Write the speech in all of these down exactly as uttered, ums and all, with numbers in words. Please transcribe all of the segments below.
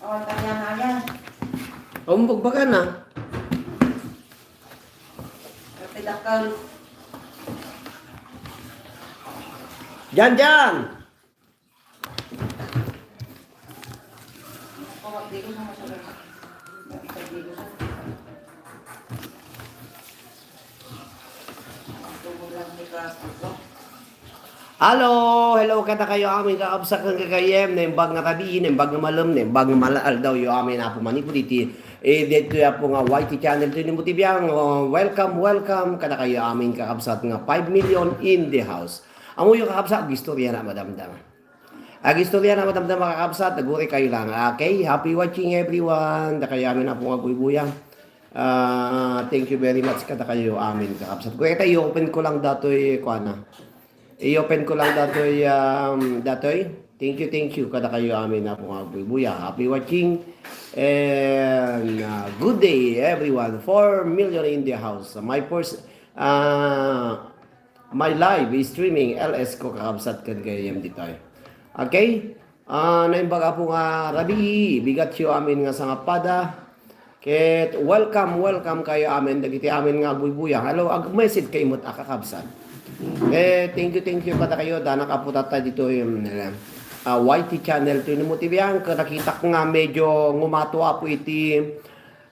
Awal kanya na yan. Umbog ba ka na? Kapit akal. Jan, Jan! Hello, hello kadakayo amin kakabsat ken gagayyem, naimbag nga rabii, naimbag nga malem, naimbag nga mala-, aldawyo amin Apo manipud iti, eh, daytoy Apo nga Y T channel to ni Mutibiang. Oh, welcome, welcome kadakayo amin kakabsat nga five million in the house. Amoyo kakabsat, agistorya na madamdama. Agistorya na madamdama kakabsat, naguri kayo lang. Okay, happy watching everyone. Dakayo amin Apo nga buybuya. Ah, thank you very much kadakayo amin kakabsat. Kuya, ita i-open ko lang datoy, kuana. I-open ko lang datoy, um, datoy. Thank you, thank you kadakayo amin Apo nga buybuya. Happy watching and, uh, good day everyone. Four million in the house. My first, uh, my live streaming L S ko kakabsat ken gayyem ditoy. Okay? Ah, naimbag Apo nga rabii, bigatyo amin nga sangapada. Ket welcome, welcome kayo amin dagiti amin nga agbuybuya. Hello, ag-message kayo met a kakabsat. Eh, thank you, thank you kadakayo. Danak Apo Tatay ditoy, um, ah, Y T channel to ni Mutibiang. Nakitak nga medyo ngumato Apo iti,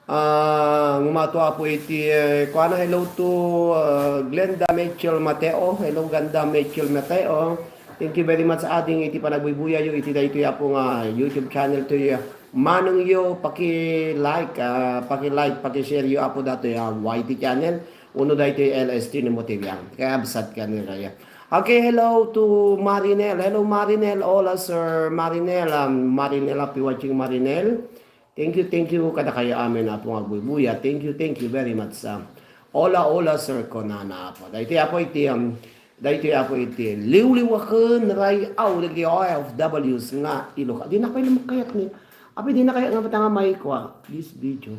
ah, ngumato Apo iti, eh, kuana, hello to, ah, Glenda Mitchell Mateo. Hello, Glenda Mitchell Mateo. Thank you very much, ading, iti panagbuybuyayyo iti daytoy Apo nga YouTube channel to, ah, manongyo. Paki-like, ah, paki-like, paki-share yo Apo datoy, ah, Y T channel. Uno daytoy L S T ni Motivian. Kaya absat ka nila ya. Okay, hello to Marinel. Hello, Marinel. Hola, Sir Marinel. Um, Marinel, happy watching, Marinel. Thank you, thank you kadakayo amin Apo nga agbuybuya. Thank you, thank you very much, ah. Hola, hola, Sir Conan, Apo. Daytoy Apo iti, um, daytoy Apo iti liwliwaken ray-aw dagiti O F Ws nga Ilocano. Di na kayo lumakayat ni. Abi, di na kaya nga matanga may kwa this video.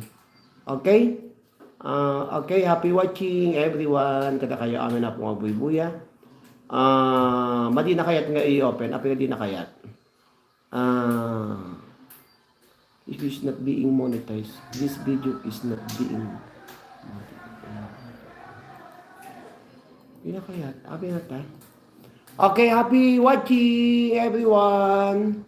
Okay? Ah, okay, happy watching everyone. Kadakayo amin Apo nga agbuybuya. Ah, madi na kayat nga i-open. Abi, di na kayat. Ah, it is not being monetized. This video is not being monetized. Di na kaya. Abi na ta. Okay, happy watching, everyone.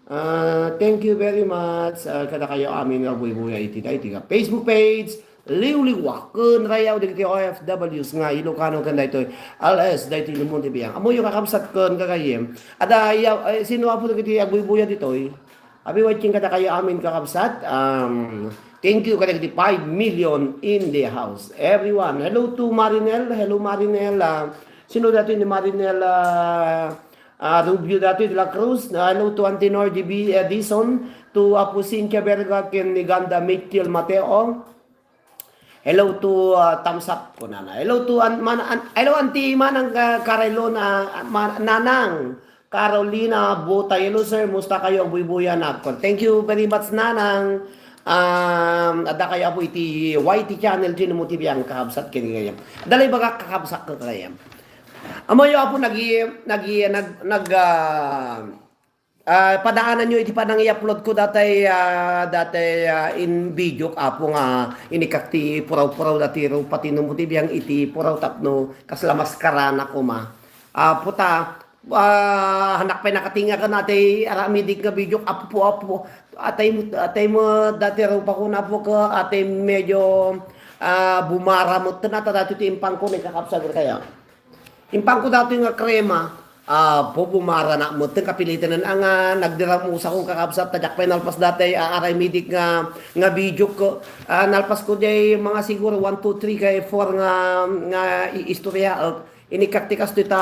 Ah, thank you very much. Ah, kadakayo amin nga agbuybuya iti, iti Facebook page. Liwliwaken ray-aw dagiti O F Ws nga Ilocano ken daytoy L S, daytoy ni Motivian. Amoyo kakabsat ken gagayyem. Adda, ya, eh, sino Apo dagiti agbuybuya ditoy? Abi, watching kadakayo amin kakabsat. Um, thank you kadagiti five million in the house. Everyone. Hello to Marinel. Hello, Marinel. Ah, sino daytoy ni Marinel? Ah, ah, Rubio daytoy de la Cruz. Ah, hello to Antenor G B Edison. To Apo Cynthia Verga ken ni Ganda Mitchell Mateo. Hello to, ah, thumbs up, kunana. Hello to an-, man-, an-, hello, Auntie Manang, ah, Carolina, ah, man-, Nanang Carolina Botay. Hello, sir. Musta kayo? Agbuybuya na ako. Thank you very much, Nanang. Um, adda kayo, Apo, iti Y T channel, Gino Motivian, kakabsat ken gayam. Dalay baga kakabsat ko gayam. Amoyo, Apo, nagi-, nagi-, nag-, nag-, ah, Ah, padaananyo iti panang i-upload ko datay, ah, datay, ah, in video, Apo, nga inikak ti puraw-puraw dati ro pati no mo ti biang iti puraw tapno kasla maskarana koma. Apo ta, ah, hanak pay nakatinga ka natay aramidik nga video, Apo, Apo. Atay, atay mo dati ro pa ko na po ka, atay medyo, ah, bumara mo. Tanata dati ti impang ko ni kakapsag kaya. Impangko datoy nga krema, ah, po, bumara na metten kapiliten a nga nagdiram-usakon kakabsat, ta diak pay nalpas datoy, ah, aramidek nga, nga video ko. Ah, nalpas ko diay mga siguro one, two, three kay four nga, nga i-, istorya, ah, inikak ti kastoy ta,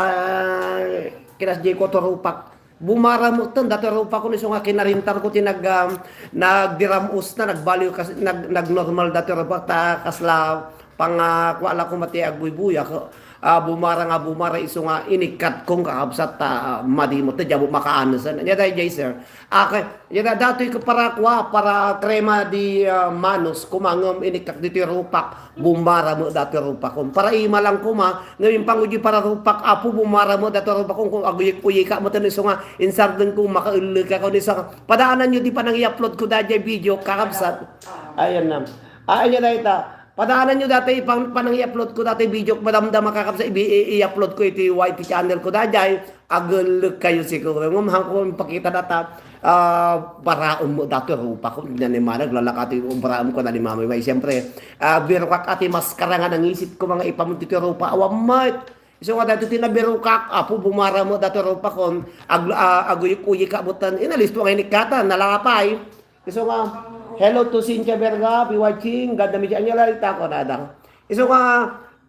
kinas diay ko to rupak. Bumara metten, datoy rupa ko ni isu nga kinarintar ko ti nag-, um, nagdiram-us na, nagbaliw kas-, nag-, nagnormal datoy rupa ta kasla pang, ah, kua la ko mati agbuybuya. Ko, Ah, bumara nga bumara, isu nga inikkatkon, kakabsat, ta, ah, madi met ti diak makaanesen. Ania daydiay, sir? Okay. Ania da-, datoy ko para kua, para crema de, ah, manos, koma ngem inikkat ditoy rupak, bumara met datoy rupakon. Para ima lang koma, ngem impangudi para rupak, Apo, bumara met datoy rupakon, kung aguyik-uyika met isu nga insardengko, makaellek ako ni sa, padaananyo ti panang i-upload ko daydiay video, kakabsat. Ayan na. Ah, ania dayta. Padaananyo dayta pang-, panang i-upload ko dayta video, madamdama, kakabsat, i-, i-, i-upload ko iti Y T channel ko daydiay. Agellek kayo siguro. Ngem haanko ipakita dayta, ah, baraem met dayta rupakon. Ania ni manang, lalakati baraem ko na ni Mami May. Siyempre, ah, birokak a ti maskara nga nangisit ko nga ipamon ditoy rupak. Awan met. Isu nga daytoy ti nabirokak, Apo, bumara met dayta rupakon. Ag-, ah, aguyik-uyika met tan. Inalisto nga inikkatan, nalapay. Isu nga, "Hello to Cynthia Verga, be watching, Ganda Mitchell." Ania la dayta kunada. Isu nga,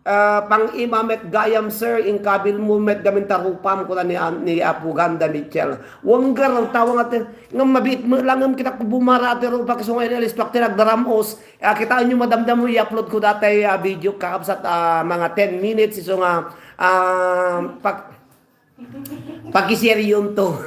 ah, "Pang-ima met gayam, sir, inkabilmo met gamin ta rupam," kuna ni, ni Apo Ganda Mitchell. Wanggar, tawang ati, ngem mabiit met lang, ngem kitak bumara ti rupak, isu nga inalistuak ti nagdaramos. Ah, kitaenyo, madamdama, i-upload ko dayta, ah, video, kakabsat, ah, mga ten minutes, isu nga, ah, pag-, Pakiseryon to.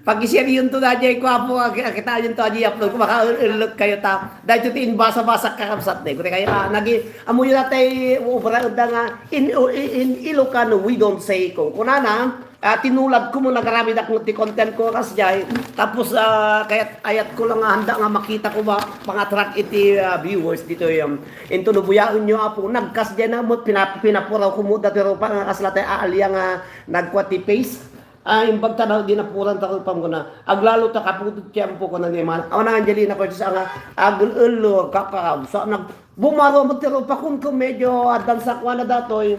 Pakiseryon to daydiay, Apo, a-, a-, kitaenyo to, adi upload ko, makaellek kayo ta. Daytoy ti imbasa-basa, kakabsat, ne. Kuti kayo, ah, nagi-, ammoyo dayta, ubra da nga, in, in, in Ilocano, we don't say ko. Kunana, ah, tinulad ko mo, nagarabidak mo ti content ko, kasdiay. Tapos, ah, kayat, ayat ko lang nga, handa nga makita ko ba, pang-attract iti, ah, viewers ditoy, um, Inton no buyaenyo, Apo, nagkasdiay na met, pina-, pinapuraw ko met dayta rupak nga kasla tay aalia nga nagkua ti paste. Ah, imbag ta na, di napuran ta rupam kuna. Aglalo ta kaputot ti ampo kuna ni Mana. Awan nga Angelina Cortez nga, agel-elo, kakabsa, nag-, bumaro met ti rupakon ko, medyo advance ako na daytoy.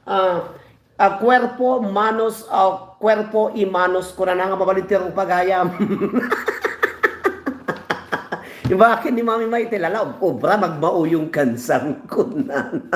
Ah, Ah, cuerpo, manos, ah, cuerpo y manos, kunana nga mabalin ti rupa gayam. Ibakin ni Mami May ti lala, ob-, obra, magmauyong kansang, kunana.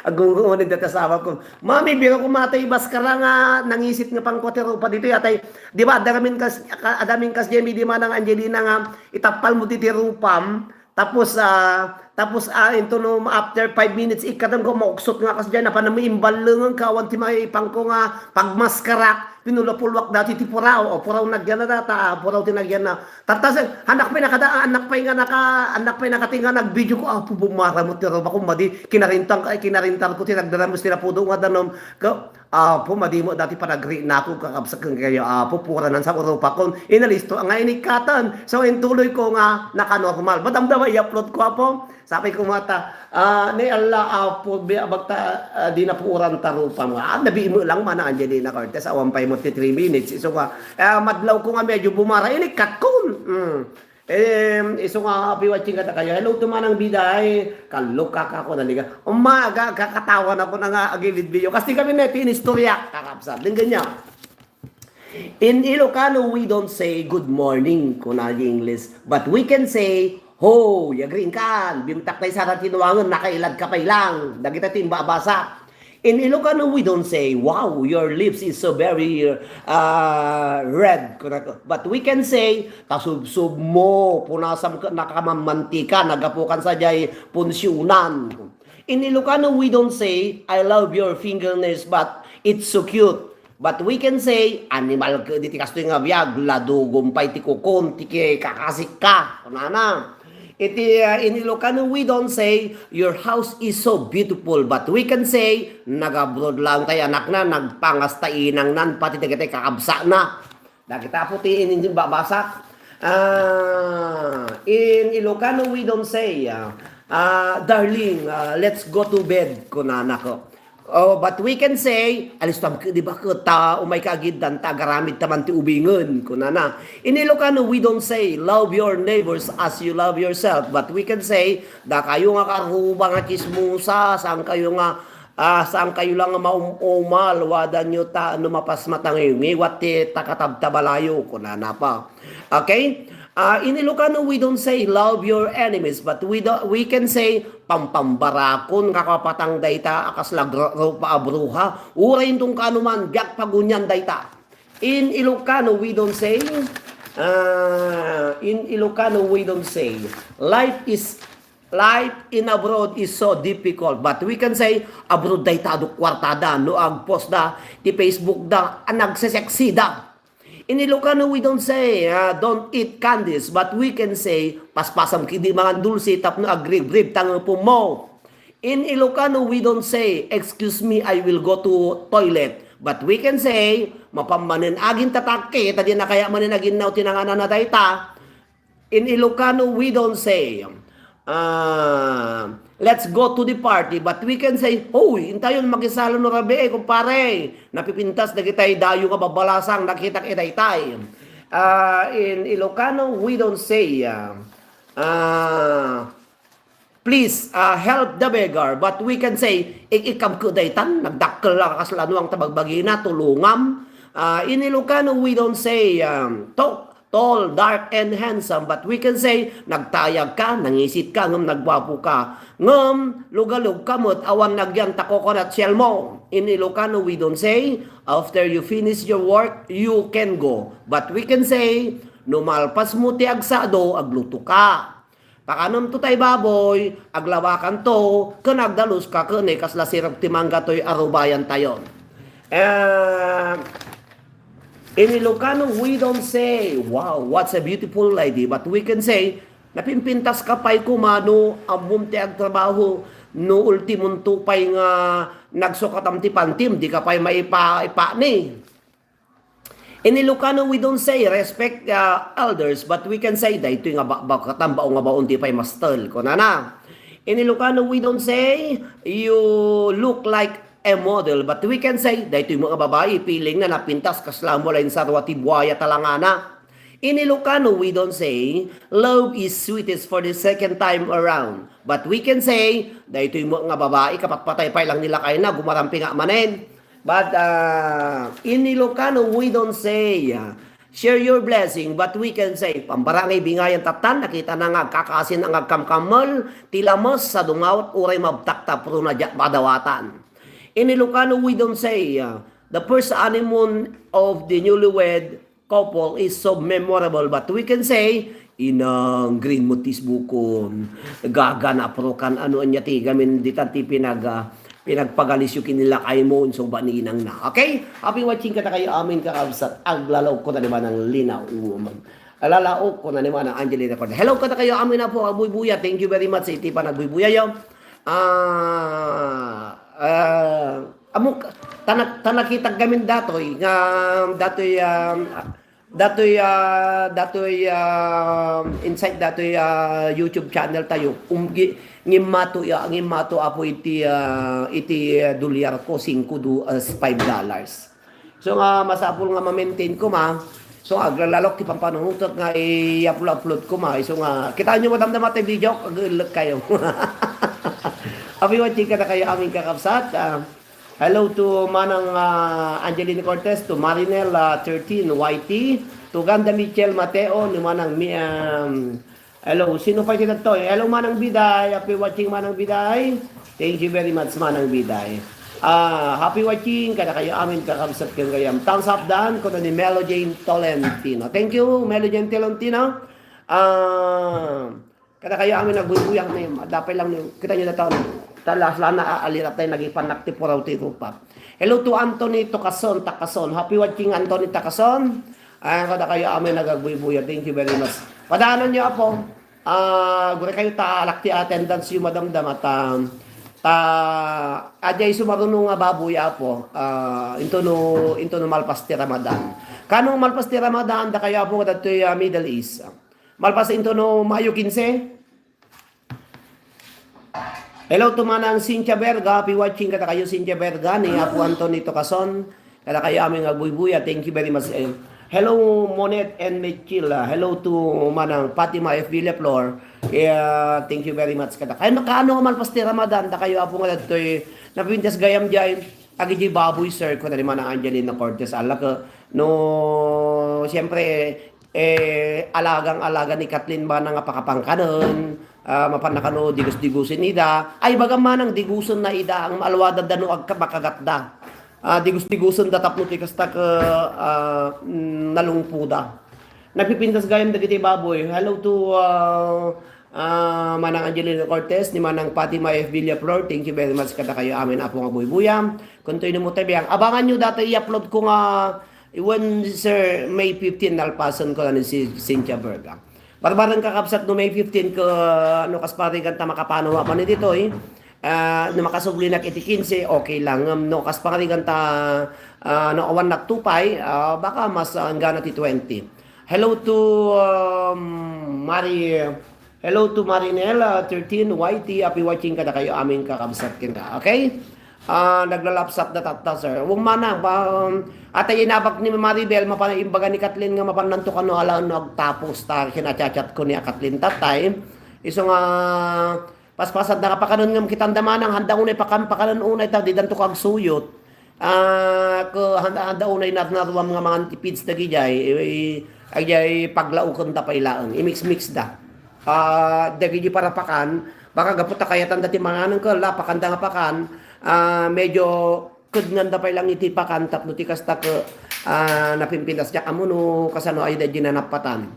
Agungunin dayta asawa ko, "Mami, biro ko matay, baskara nga nangisit nga pangkua ti rupa ditoy, atay, di ba, adda ngamin kas-, ka-, adda ngamin kas Jamie, di manang Angelina nga, itappal mo ti, ti rupam, Tapos, ah, tapos, ah, into no, after five minutes, ikadam ko, mauksot nga kas diay, napan mi imballengen ka, awan ti maipangko nga pagmaskarak, pinulapulwak dati ti puraw, o puraw nagyan na data, ah, puraw ti nagyan na. Tartas, anak pay nakada, anak pay nga naka, anak pay nakatinga, nagvideo ko, "Apo, bumara mo ti roma ko, madi, kinarintan ka, kinarintan ko, ti nagdara mo, ti napudo nga danom." Ka, Apo, madi met dati panagriinako, kakabsat, ken kayo, Apo, puranan sa urupakon. Inalisto nga inikatan. So, intuloy ko nga nakanormal. Madamdama, i-upload ko, Apo. Sabi ko, mata, ah, ni Allah, Apo, bi-, bagta, ah, di napuran ta rupam. Ah, nabi mo lang, mana Angelina Cortez, awan pay mo ti three minutes. So, ah, ah, madlaw ko nga medyo bumara, inikkat ko. Mm. Em, isu nga, happy watching kadakayo. Hello to Manang Biday. Kallo, kaka ko naliga. Umaga, kakatawa na ko na nga agilid video. Kasi kami may pinistorya, kakabsat. Denggen niya. In Ilocano, we don't say good morning, kuna di English. But we can say, "Ho, yagriin kan. Bimtak tay sara tinuangen, nakailad ka pay lang." Dagita ti imbabasa. In Ilocano, we don't say, "Wow, your lips is so very, uh, red." Kuna-, but we can say, "Kasubsob mo, punasam ka, nakamamantika, nagapu kan sa diay punsiunan." In Ilocano, we don't say, "I love your fingernails, but it's so cute." But we can say, "Animal ka diti kastoy nga biag, ladugom pay ti kukon, ti ki-, kakasik ka." Kunana. Iti, uh, in Ilocano, we don't say, "Your house is so beautiful," but we can say, "Nag-abroad lang tay anakna, nagpangas ta inangnan, pati dagiti kakabsatna." Dagita po ti in-, in-, babasa. Ah, in Ilocano, we don't say, ah, ah, "Darling, ah, let's go to bed," kunana ko. Oh, but we can say, "Alistam ka, di ba, ket ta umay ka agiddan, ta agaramid ta man ti ubingen," kunana. In Ilocano, we don't say, "Love your neighbors as you love yourself," but we can say, "Dakayo nga karuba nga chismosa, saan kayo nga, ah, saan kayo lang nga maum-umal, wadanyo ta, ano, mapasmatangiw, ngiwat ti takatabtabalayo," kunana pa. Okay? Ah, in Ilocano, we don't say, "Love your enemies," but we do, we can say, "Pampambarakon, kakapatang dayta, a kasla gru-, rupa a bruha, uray intong kaano man, diak pagunian dayta." In Ilocano, we don't say, ah, in Ilocano, we don't say, "Life is Life in abroad is so difficult, but we can say, abroad dayta adu kuartada, no agpost da, ti Facebook da, a nagseseksi da. In Ilocano, we don't say, ah, "Don't eat candies," but we can say, "Paspasam kidi mangan dulce tapno agribrib tangepom mo." In Ilocano, we don't say, "Excuse me, I will go to toilet." But we can say, "Mapan manen agin tatakki, ta di na kaya manen aginnaw ti nanganan na dayta." In Ilocano, we don't say, ah, "Let's go to the party," but we can say, "Hoy, intayon makisalo no rabii, kumpare. Napipintas dagitay dayo nga babalasang, nakitak itaytay." Ah, in Ilocano, we don't say, ah, ah, "Please, ah, help the beggar," but we can say, "Ik-ikkam ko daytan, nagdakkel la kas lanuang ta bagbagina, tulongam." Ah, in Ilocano, we don't say, um, "Talk tall, dark, and handsome," but we can say, "Nagtayag ka, nangisit ka, ngem nagguapo ka. Ngem, lugalog ka met, awan nagyan ta coconut shell mo." In Ilocano, we don't say, "After you finish your work, you can go." But we can say, "No malpas mo ti agsado, agluto ka. Pakanem to tay baboy, aglawakan to, ken agdalus ka ken ni kasla sirok ti mangga toy arubayan tayon." Eh, in Ilocano, we don't say, "Wow, what's a beautiful lady," but we can say, "Napimpintas ka pay koma no ammom ti agtrabaho, no ultimon to pay nga nagsukatam ti pantim, di ka pay maipa-, ipani." In Ilocano, we don't say, "Respect, uh, elders," but we can say, "Daytoy nga bakbakatan, bao nga baon ti pay mastel," kunana. In Ilocano, we don't say, "You look like a model," but we can say, "Daytoy mo nga babai, feeling na napintas, kasla mo la insarwa ti buaya talangana." In Ilocano, we don't say, "Love is sweetest for the second time around," but we can say, "Daytoy mo nga babai, kapatpatay pay lang ni lakayna, gumarampi nga manen." But, uh, in Ilocano, we don't say, uh, "Share your blessing," but we can say, "Pambarangay bingayan tatan, nakita na nga agkakasin ang agkamkamel, ti lames sa dungawat, uray mabtak tapno na diak madawatan." In Ilocano, we don't say, uh, "The first honeymoon of the newlywed couple is so memorable," but we can say, "Inang, green mo tis bukon. Gaga na, apro kan ano anya ti gamin ditan ti pinag-, ah, pinagpagalisyo ken ni lakay mo, insuba ni inang na." Okay? Happy watching kadakayo amin, kakabsat. Aglalaok ko na ni Manang Lina Umag. Aglalaok ko na ni Manang Angelina Cortez. Hello kadakayo amin, Apo Buybuya. Thank you very much sa iti panagbuybuyayo. Ah, ah, amok, tanak-, tanakitag gamin datoy, nga datoy, ah, datoy, ah, datoy, ah, inside datoy, ah, YouTube channel tayo. Um, gi-, ngimmato, ya, ngimmato, Apo, iti, ah, iti, ah, dolyar ko, singko do-, ah, five dollars. So nga, masapul nga ma-maintain ko, ma. So, aglalalok ti pampanunutok nga i-upload-upload ko, ma. So nga, kitaan nyo, madamdama ti video, agulek kayo. Happy watching kadakayo amin, kakabsat. Ah, hello to Manang, ah, Angeline Cortez, to Marinel, ah, thirteen, Y T, to Ganda Michel Mateo, ni Manang Mi-, um, hello, sino pa kita to? Hello, Manang Biday. Happy watching, Manang Biday. Thank you very much, Manang Biday. Ah, happy watching kadakayo amin, kakabsat ken gayam. Thumbs up dan, kuno ni Melo Jane Tolentino. Thank you, Melo Jane Tolentino. Ah, kadakayo amin nagbuybuyak ni, dapay lang ni, kita nyo na taon. Talas lang na, ah, alirat tayo, nagipanak ti puraw ti rupa. Hello to Anthony Tocason, Takason. Happy watching, Anthony Takason. Ay, kadakayo amin nagagbuybuya. Thank you very much. Padaanan nyo, Apo. Ah, guri kayo ta alak ti attendance yu, madamdama, ta, ta, adjay sumaruno nga baboy, Apo. Ah, into no, into no malpas ti Ramadan. Kano malpas ti Ramadan, dakayo, Apo, nga dagtoy, ah, Middle East. Malpas into no Mayo kinse. Hello to Manang Cynthia Berga, happy watching kadakayo, Cynthia Berga, ni Apo Anthony Tocason. Kadakayo amin nga buybuya, thank you very much. Eh, hello, Monet and Mitchell. Ah, hello to Manang Fatima F B Leflor. Yeah, thank you very much. Kada-, ay, makaano nga malpas ti Ramadan, dakayo, Apo, nga dagtoy napintas gayam jay, agi di baboy, sir, ko na ni Manang Angelina Cortez. Ala ka, no, siyempre, eh, alagang-alaga ni Kathleen bana nga pakapangkanen, ah, mapan na kano digus-digusen ida. Ay, bagam manang digusen na ida, ang maalwadan da no agka-, makagatda. Ah, digus-digusen da tapno ti kasta ka, ah, mm, nalungpo da. Nagpipintas gayam dagiti baboy. Hello to, ah, Ah, Manang Angelina Cortez, ni Manang Fatima F. Villaflor, thank you very much kadakayo amin, Apo nga buybuya. Kuntoy no mo tabiang, abangan nyo data i-upload ko nga when, sir, May fifteen, nalpasen ko na ni si Cynthia Berga. Barbareng kakabsat no May fifteen ka, ano, kas parigan ta makapanaw man ditoy. Ah, no makasubli nak iti kinse, okay lang. Ngem no kas parigan ta, ah, no awan nagtupay, ah, baka mas, ah, anggana ti twenty. Hello to, um, Mari, hello to Marinel, ah, thirteen Y T, happy watching kadakayo amin kakabsat ken ka. Okay? Ah, naglalapsap da tatta, sir. Weng mana, ba, um, atay inabak ni Maribel, mapan imbaga ni Kathleen nga mapannanto kano ala no agtapos ta kinachat-chat ko ni a Kathleen tattay. Isu nga, paspasan da nga pakanen ngem kitanda manang, handa unay pakan, pakanen unay ta, di danto kagsuyot. Ah, ko handa, handa unay narnaruam nga mangan ti feeds dagijay, eh, agjay paglauken da pay laeng, i-mix-mix da. Ah, dagijay para pakan, baka gapu ta kayatan da ti manganen ket la, pakanda nga pakan, ah, medyo kedngan da pay lang iti pakan tapno ti kasta ket, ah, napimpinas diak ammo no kasano ay da di nanapatan.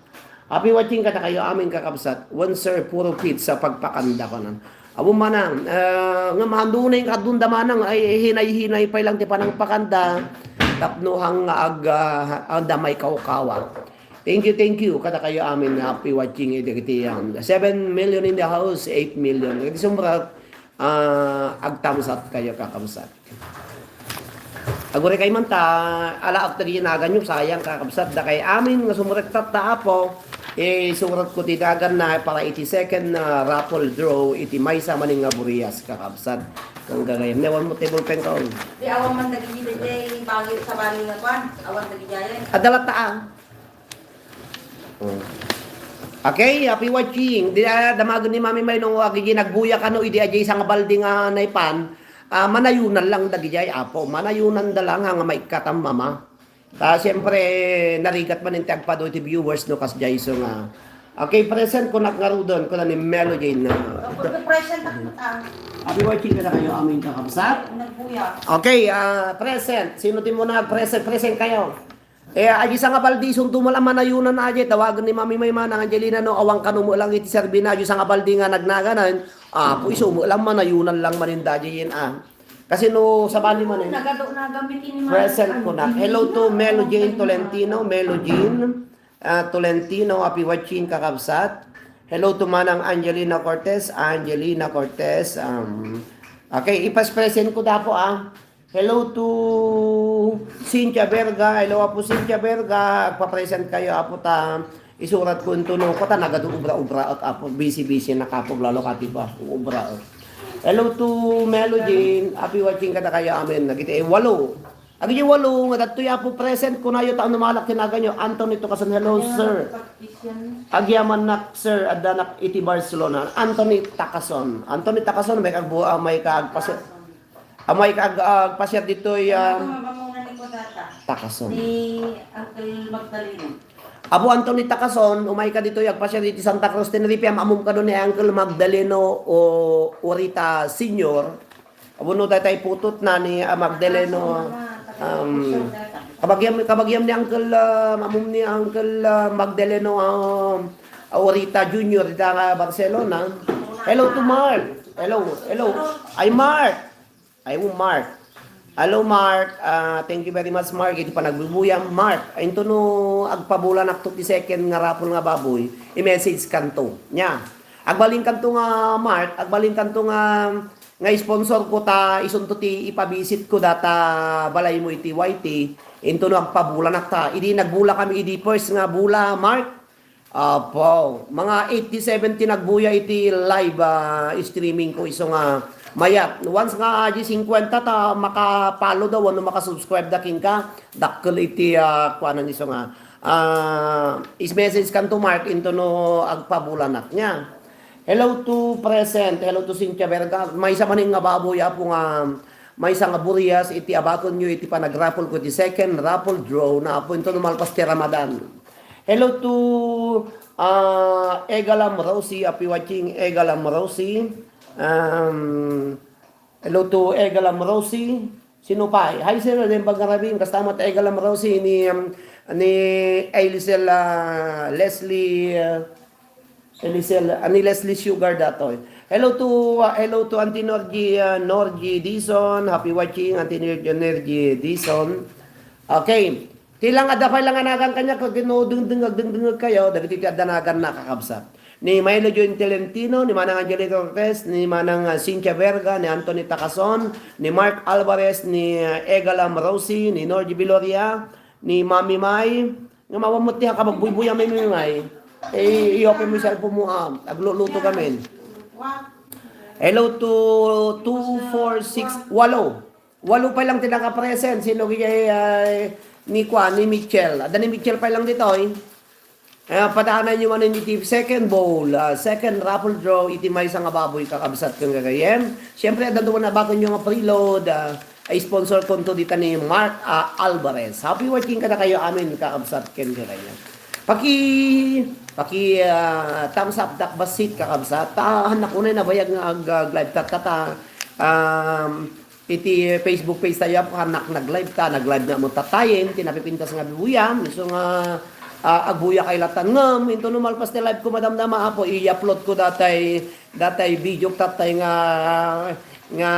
Happy watching kadakayo amin kakabsat. Wen sir, puro pizza pagpakanda kanan. Awan manang, ah, nga mahandunay kadun da manang ay hinay-hinay pay lang ti panangpakanda. Tapno hang nga ag, ah, anda may kawkawa. Thank you, thank you. Kadakayo amin nga happy watching iti, iti, um, seven million in the house, eight million. Iti sumrat, ah, agtamsat kayo kakabsat. Aguray kay man ta, alaak dagiti naganyo, sayang kakabsat, dakay amin nga sumrekta ta, Apo, isurat ko ti naganna para iti second, ah, raffle draw iti maysa manen nga burias, kakabsat. Ken gagayem, ne, awan mo ti bulpen ka, on. Di awan man dagiti, dagiti, bagi, sabali nga kwan, awan dagiti ayan. Adda latta, ah. Mm. Okay, happy watching. Di, ah, damagen ni Mami May no, agi nagbuya kano, idi ajay sanga baldi nga naipan. Ah, manayunan lang dagijay, Apo. Manayunan da lang, nga maikkatam, Mama. Ta, siyempre, narigat man ti agpado iti viewers, no, kas Jaiso nga. Okay, present ko nak ngaruden, ko na ni Melo Jane na. Ako, present ako, ah. Happy watching kadakayo, amin kakabsat. Nagbuya. Okay, ah, present. Sino ti muna present? Present kayo. Eh, ajay sanga baldi, isunto met lang manayunan ajay, tawagen ni Mami May manang Angelina, no, awan kano met lang iti serbina, ajay sanga baldi nga nagnaganan, Apo, isu met lang manayunan lang manen dajay yen, ah. Kasi no, sabali manen, nagado, nagamit ini man. Present ko na. Hello to Melo Jane Tolentino, Melo Jane, ah, Tolentino, happy watching, kakabsat. Hello to Manang Angelina Cortez, Angelina Cortez, um, okay, ipas-present ko dapo, ah. Hello to Cynthia Berga. Hello, Apo Cynthia Berga. Agpa-present kayo, Apo, ta isurat ko into no, kota nagadu obra-obra ak, Apo. Busy-busy na kapo, lalo kati pa, obra ak. Hello to Melojin. Happy watching kadakayo amin. Nagiti, eh, walo. Agiti walo, nga dagitoy, Apo, present ko nayo, ta ano malak tinaganyo. Anthony Tocason, hello, sir. Agyaman nak, sir, adda nak iti Barcelona. Anthony Tocason. Anthony Tocason, may kagbu-, ah, may kagpasi-, Amay ka ag-, agpasiar ditoy, ah, Tacason. Ni Uncle Magdaleno. Apo Anthony Tacason, umay ka ditoy agpasiar ditoy Santa Cruz, Tenerife, am-, ammom kano ni Uncle Magdaleno o Orita Senior. Apo no, daytay putotna ni, ah, Magdaleno, um, kabagiam, kabagiam ni Uncle, ah, ammom ni Uncle, ah, Magdaleno, ah, Orita Junior, dita nga Barcelona. Hello to Mark. Hello, hello. Ay, Mark. Ay, oh, Mark. Hello, Mark. Ah, thank you very much, Mark. Iti panagbubuyam, Mark. Ay, into no agpabulanakto ti second nga raffle nga baboy, i-message kanto. Nya. Agbalin kanto nga, Mark, agbalin kanto nga, nga sponsor ko ta, isunto ti ipabisit ko data balay mo iti Y T, into no agpabulanak ta. Idi nagbula kami, idi first nga bula, Mark, Apo, mga eighty-seven ti nagbuya iti live, ah, streaming ko isu nga mayat. Once nga adi cincuenta ta maka-follow da wenno maka-subscribe da kenka, dakkel iti, ah, kuanan isu nga, ah, is-message kanto Mark into no agpabulanak nya. Hello to present, hello to Cynthia Verga. Maysa manen nga baboy, Apo, nga maysa nga burias iti abakenyo iti panagraffle ko iti second raffle draw na, Apo, into no malpas ti Ramadan. Hello to, ah, Egalam Rosie, happy watching, Egalam Rosie. Um, hello to Egalam Rosie. Sino pay? Hi, sir. Nembag nga rabin. Kasta met Egalam Rosie ni, um, ni Elisel, ah, Leslie, ah, Elisel, ah, ni Leslie Sugar datoy. Hello to, ah, hello to Auntie Norgie, ah, Norgie Dizon. Happy watching, Auntie Nor-, Norgie Dizon. Okay. Ti lang, adda pay lang a nagan kaniak, ket no dengdeng, agdengdengngeg kayo, dagiti ti adda naganna, kakabsat. Ni Milo Joy Tolentino, ni Manang Angelica Cortez, ni Manang, ah, Cynthia Verga, ni Anthony Tacason, ni Mark Alvarez, ni, ah, Egalam Rosie, ni Norgie Viloria, ni Mami Mai, nga mawan met ti kabagbuybuya, Mami Mai. Eh, i-open mo yung cellphone mo, ah. Agluluto kami. Hello to two four six, walo. Walo pay lang ti naka-present. Sino kaya, eh, ni Kwan, ni Mitchell? Adda ni Mitchell pay lang ditoy. Eh, padaananyo man iti second bowl, ah, second raffle draw, iti maysa nga baboy, kakabsat ken gagayyem. Siyempre, adda duman a batonyo nga preload, ah, ay sponsor konto dita ni Mark, ah, Alvarez. Happy watching kadakayo amin, kakabsat ken gagayyem. Paki, paki, ah, thumbs up, dakbasit, kakabsat. Ta, anak unay nabayag nga ag-, ag-, live ta, ta, ta, um, iti Facebook page tayo, apo, anak nag-live ta, nag-live nga mo tatayen, ti napipintas nga buyam, isu nga, ah, agbuya kay latan ngem, into no malpas ti live ko, madamdama, apo, i-upload ko datay, datay video tatay nga, nga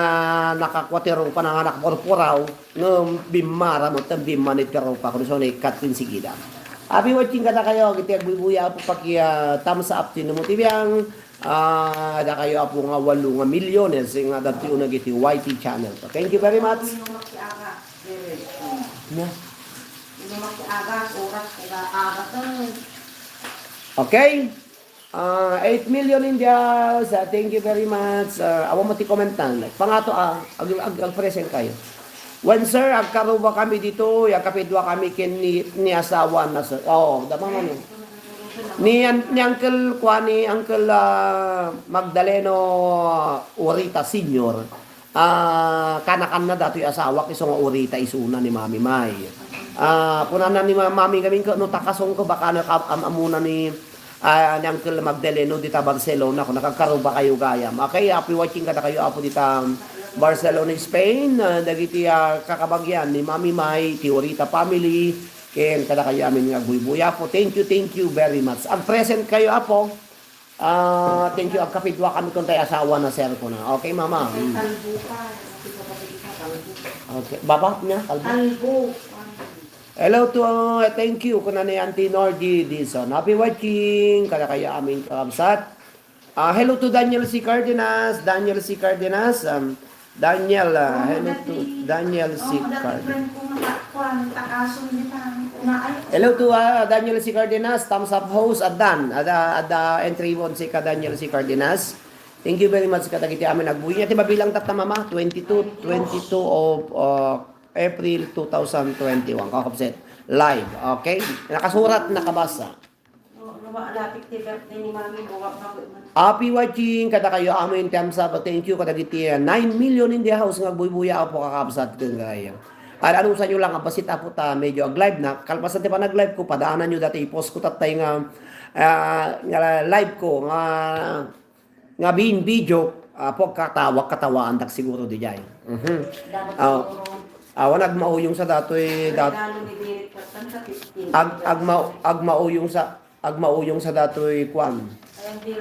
nakakwatiro pananganak purpuraw, ngem bimmara mo, tan bimmanit pero pa, kung so, ni Kathleen Sigida. Abi watching kadakayo, iti agbuybuya, apo, paki, ah, thumbs up, ti no mo ti biang, Ah, dakayo, apo, nga walo nga milyones nga adda ti uneg iti Y T channel. So, thank you very much. Ino makiaga, Direk? Nya? Ino makiaga, oras, kaya aga to. Okay. Ah, eight million in the house. Ah, thank you very much. Ah, awan mo ti komentan. Pangato, ah, ag-, ag-, ag-present kayo. When, sir, agkaruba kami dito, agkapidua kami ken ni, ni asawa na, sir. Oo, damang ano. Ni an-, ni Uncle kuan, ni Uncle, ah, Magdaleno Urita Senior, ah, kanakanna datoy asawa, isu nga Urita isuna ni Mami May. Ah, kunana ni Ma-, Mami ngamin, "Ket no takasong ko, baka na ka-, am-, amuna ni, ah, ni Uncle Magdaleno dita Barcelona, kung nakagkaruba kayo gayam." Okay, happy watching kadakayo, apo, dita Barcelona, Spain, ah, dagiti, ah, kakabagian ni Mami May, ti Urita family, ken kadakayo amin nga agbuybuya, apo. Thank you, thank you very much. Ag-present kayo, apo. Ah, thank you. Agkapidua kami kun tay asawa na, sir, ko na. Okay, mama. Ay, mm. Talbo ka. Kasi kapatid ka, talbo. Okay. Baba niya, talbo. Talbo. Hello to, uh, thank you, kuna ni Auntie Norgie Dizon. Happy watching. Kadakayo amin, kakabsat. Ah, hello to Daniel C. Cardenas. Daniel C. Cardenas. Um, Daniel, ah, hello to Daniel C. Cardenas. Hello to, ah, Daniel C. Cardenas, thumbs up host, addan, adda, adda entry mo si ka Daniel C. Cardenas. Thank you very much kadagiti amin agbuya. Ti mabilang tatta, mama, twenty-two, twenty-two of, uh, April two thousand twenty-one. Kakabsat. Live, okay? Nakasurat, nakabasa. Happy watching kadakayo amin, thumbs up, thank you kadagiti, ah, nine million in the house nga agbuybuya, apo, kakabsat, ken gayam. Ay, anusanyo lang, abasit, apo, ta medyo ag-live na. Kalpasan ti panag-live ko, padaananyo dati, i-post ko tattay nga, ah, nga live ko, nga, nga bin video, apo, katawa, katawaandak siguro di jay. Mhm. Dapat siguro, awan, agmauyong sa datoy, dat-, regalo ni Direk Patan sa fifteen. Ag-, agma-, agmauyong sa Agmauyong sa datoy kuan.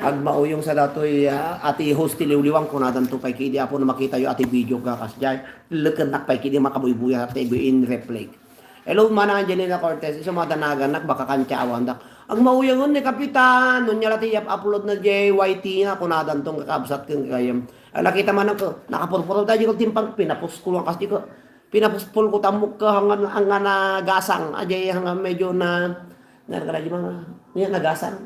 Agmauyong sa datoy, ah, ati host ti liwliwang, kunadanto pay kidi, apo, no makitayo ati video ka kasjay. Lekennak pay kidi makabuybuya ti in replay. Hello, Mana Angelina Cortez. Isu madanagannak, baka kantiawandak. Agmauyangen ni Kapitan. Nunya la ti upload na J Y T na, kunadanto nga kakabsat ken gayam. Ah, nakita man ko, nakapurpuro tayo ko timpang, pinapost ko lang kasi ko. Pinapuspol ko tammok ka hangan, hangan a gasang. Ajay hangan medyo na, na, na, na, na, nagasang.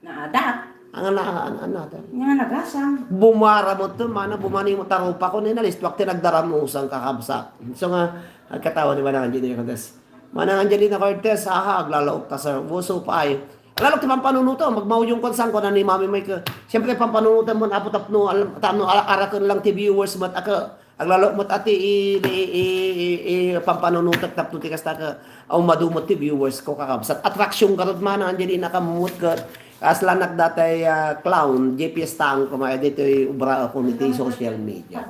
Naadat. Hangan na, hangan, hangan na, hangan. Nga nagasang. Bumara mo to, mana, bumani mo tarupa ko, ni nalistuak ti nagdaramusang kakabsat. So nga, agkatawa ni Manang Angelina Cortez. Manang Angelina Cortez, aha, aglalaok ta, sir. What's up, ay? Aglalaok ti pampanunuto, magmauyong kon saan ko na ni Mami Mike. Siyempre, pampanunutan mo, apo tapno, al-, tapno, al-, araken lang ti viewers, mat, aka, Aglalo met ati i, i, i, i, i pampanunutek tapno ti kasta ka, aw, madu met ti viewers ko, kakabsat. Atraksyon garud man, Angelina, kamut ket kasla nak datay, ah, clown, J P S Tang, kuma, ditoy obra ako iti social media.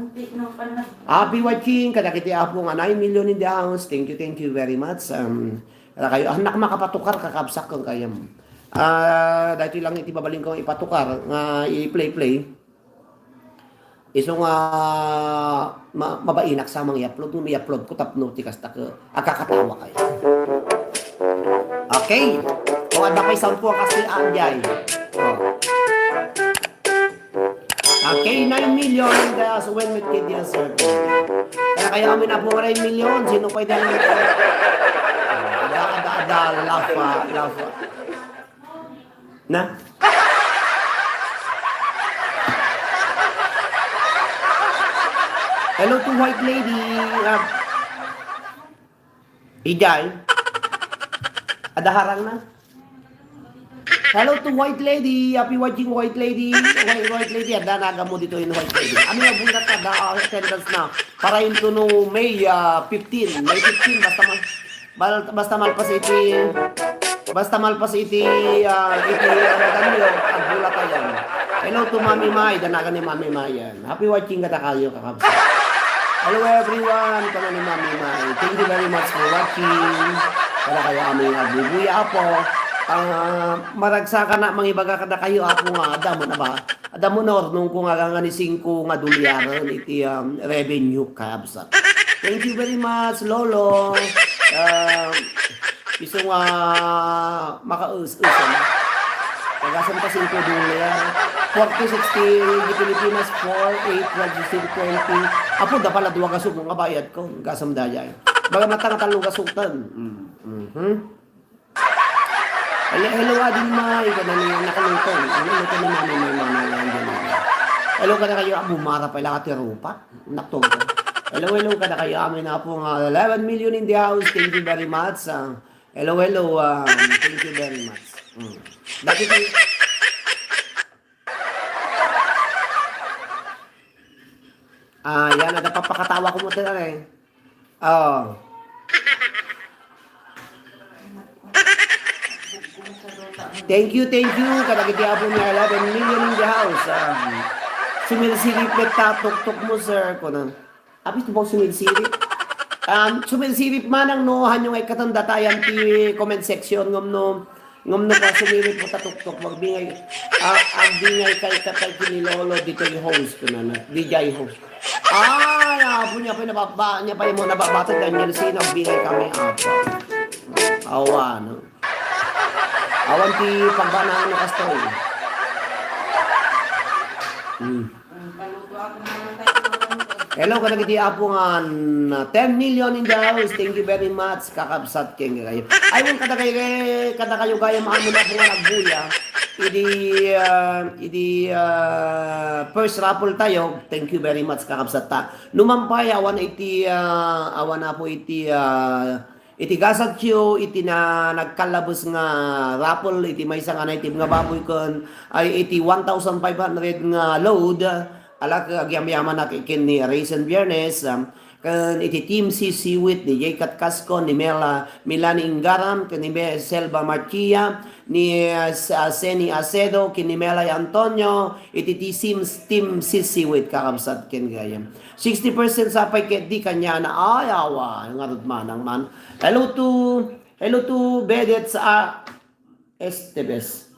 Happy watching, kadagiti apo nga nine million in the house. Thank you, thank you very much. Um, Ala kayo, anak makapatukar, kakabsak kang kayam. Ah, daytoy lang iti mabalin ko nga ipatukar nga i-play-play. Isu nga ma-, mabainak sa mangi-upload, no, i-upload ko tapno ti kasta ka, agkakatawa kayo. Okay. O, adda pay sound ko, kasi, ah, jay. O. Okay, nine million, the, so when with Kid Yasser. Kaya, kaya kami na po nine million, sino pwede ang, ada, ada, ada, laugh, ah, laugh, ah. Na? Hello to White Lady. Ah, Ijay. Ada harang na. Hello to White Lady. Happy watching, White Lady. White, White Lady. Ada naga mo dito in White Lady. Ano yung bunga ka da, ah, attendance na? Para into no May, ah, fifteen. May fifteen. Basta man. Bal-, basta malpas iti, basta malpas iti, ah, iti, ah, ano, agbulatayan. Hello to Mami Mai, danagan ni Mami Mai yan. Happy watching kadakayo, kakabsat. Hello everyone, kami ni Mami Mai. Thank you very much for watching. Kadakayo amin nga agbubuya, apo. Ah, maragsakan na mangibaga kadakayo, apo, nga, adda mo na ba? Adda mo na, or nung kung aga nga ni singko nga dolyar iti, um, revenue, kabsat. Thank you very much, Lolo. Um, isu nga makaus-usan. Tagasam ka singko dolyar. Forty, sixty, di Pilipinas, four, eight, twelve, sixteen, twenty. Apo, da pala dua gasok nga bayad ko. Gasam dayay. Baga matang talo gasotan. Mm. Mhm. Hello, hello, Ading Mai. Ikaw na niya nakalutong. Ang luto ni Mami Mai, Mami Mai, Angelina. Hello, kadakayo, ah, bumara pa ila ka ti rupa. Naktuto. Hello, hello, kadakayo, amin na po nga eleven million in the house. Thank you very much. Ah, hello, hello, ah, thank you very much. Mm. Dati ti-, ah, yan, ada papakatawa ko mo talaga eh. Oh. Thank you, thank you. Kadagiti apo nga eleven million in the house. Um, sumilsilip met ta tuktok mo, sir. Kuna, apis mo sumilsilip? Um, sumilsilip manang no, hanyo nga ikatanda tayan ti comment section ngem no, ngem no ka sumilip mo ta tuktok, magbingay, ah, agbingay kay katay kini Lolo, ditoy host, kuna na, D J host. Ay, apo niya pay nababa-, niya pay mo nababatag, Daniel, sino bingay kami, apo? Awan, no? Awan ti pagbanaan no kastoy. Hmm. Hello, kadagiti apo nga, ten million in the house. Thank you very much, kakabsat, ken kayo. Ay, wen, kada kayo, kada kayo gayam, amo na po nga nagbuya. Idi, ah, idi, ah, first raffle tayo. Thank you very much, kakabsat ta. Numan pay, awan iti, ah, awan na po iti, ah, iti gasat yo, iti na nagkallabes nga raffle, iti maysa nga naitib nga baboy ken, ay, iti one thousand five hundred nga load, ala, agyamyamanak ken ni Raisin Biernes, ah, ken iti Team C C with ni Jay Katkaskon, ni Mela, Melanie Ingaram, ken ni Be-, Selva Marchia, ni, ah, S-, ah, Seni Acedo, ken ni Melay Antonio, iti ti-, Team C C with kakabsat ken gayam. Sixty percent sa pay ket di kaniana. Ay, awa, ngarud manang man. Hello to, hello to Bedets, ah, Estebes.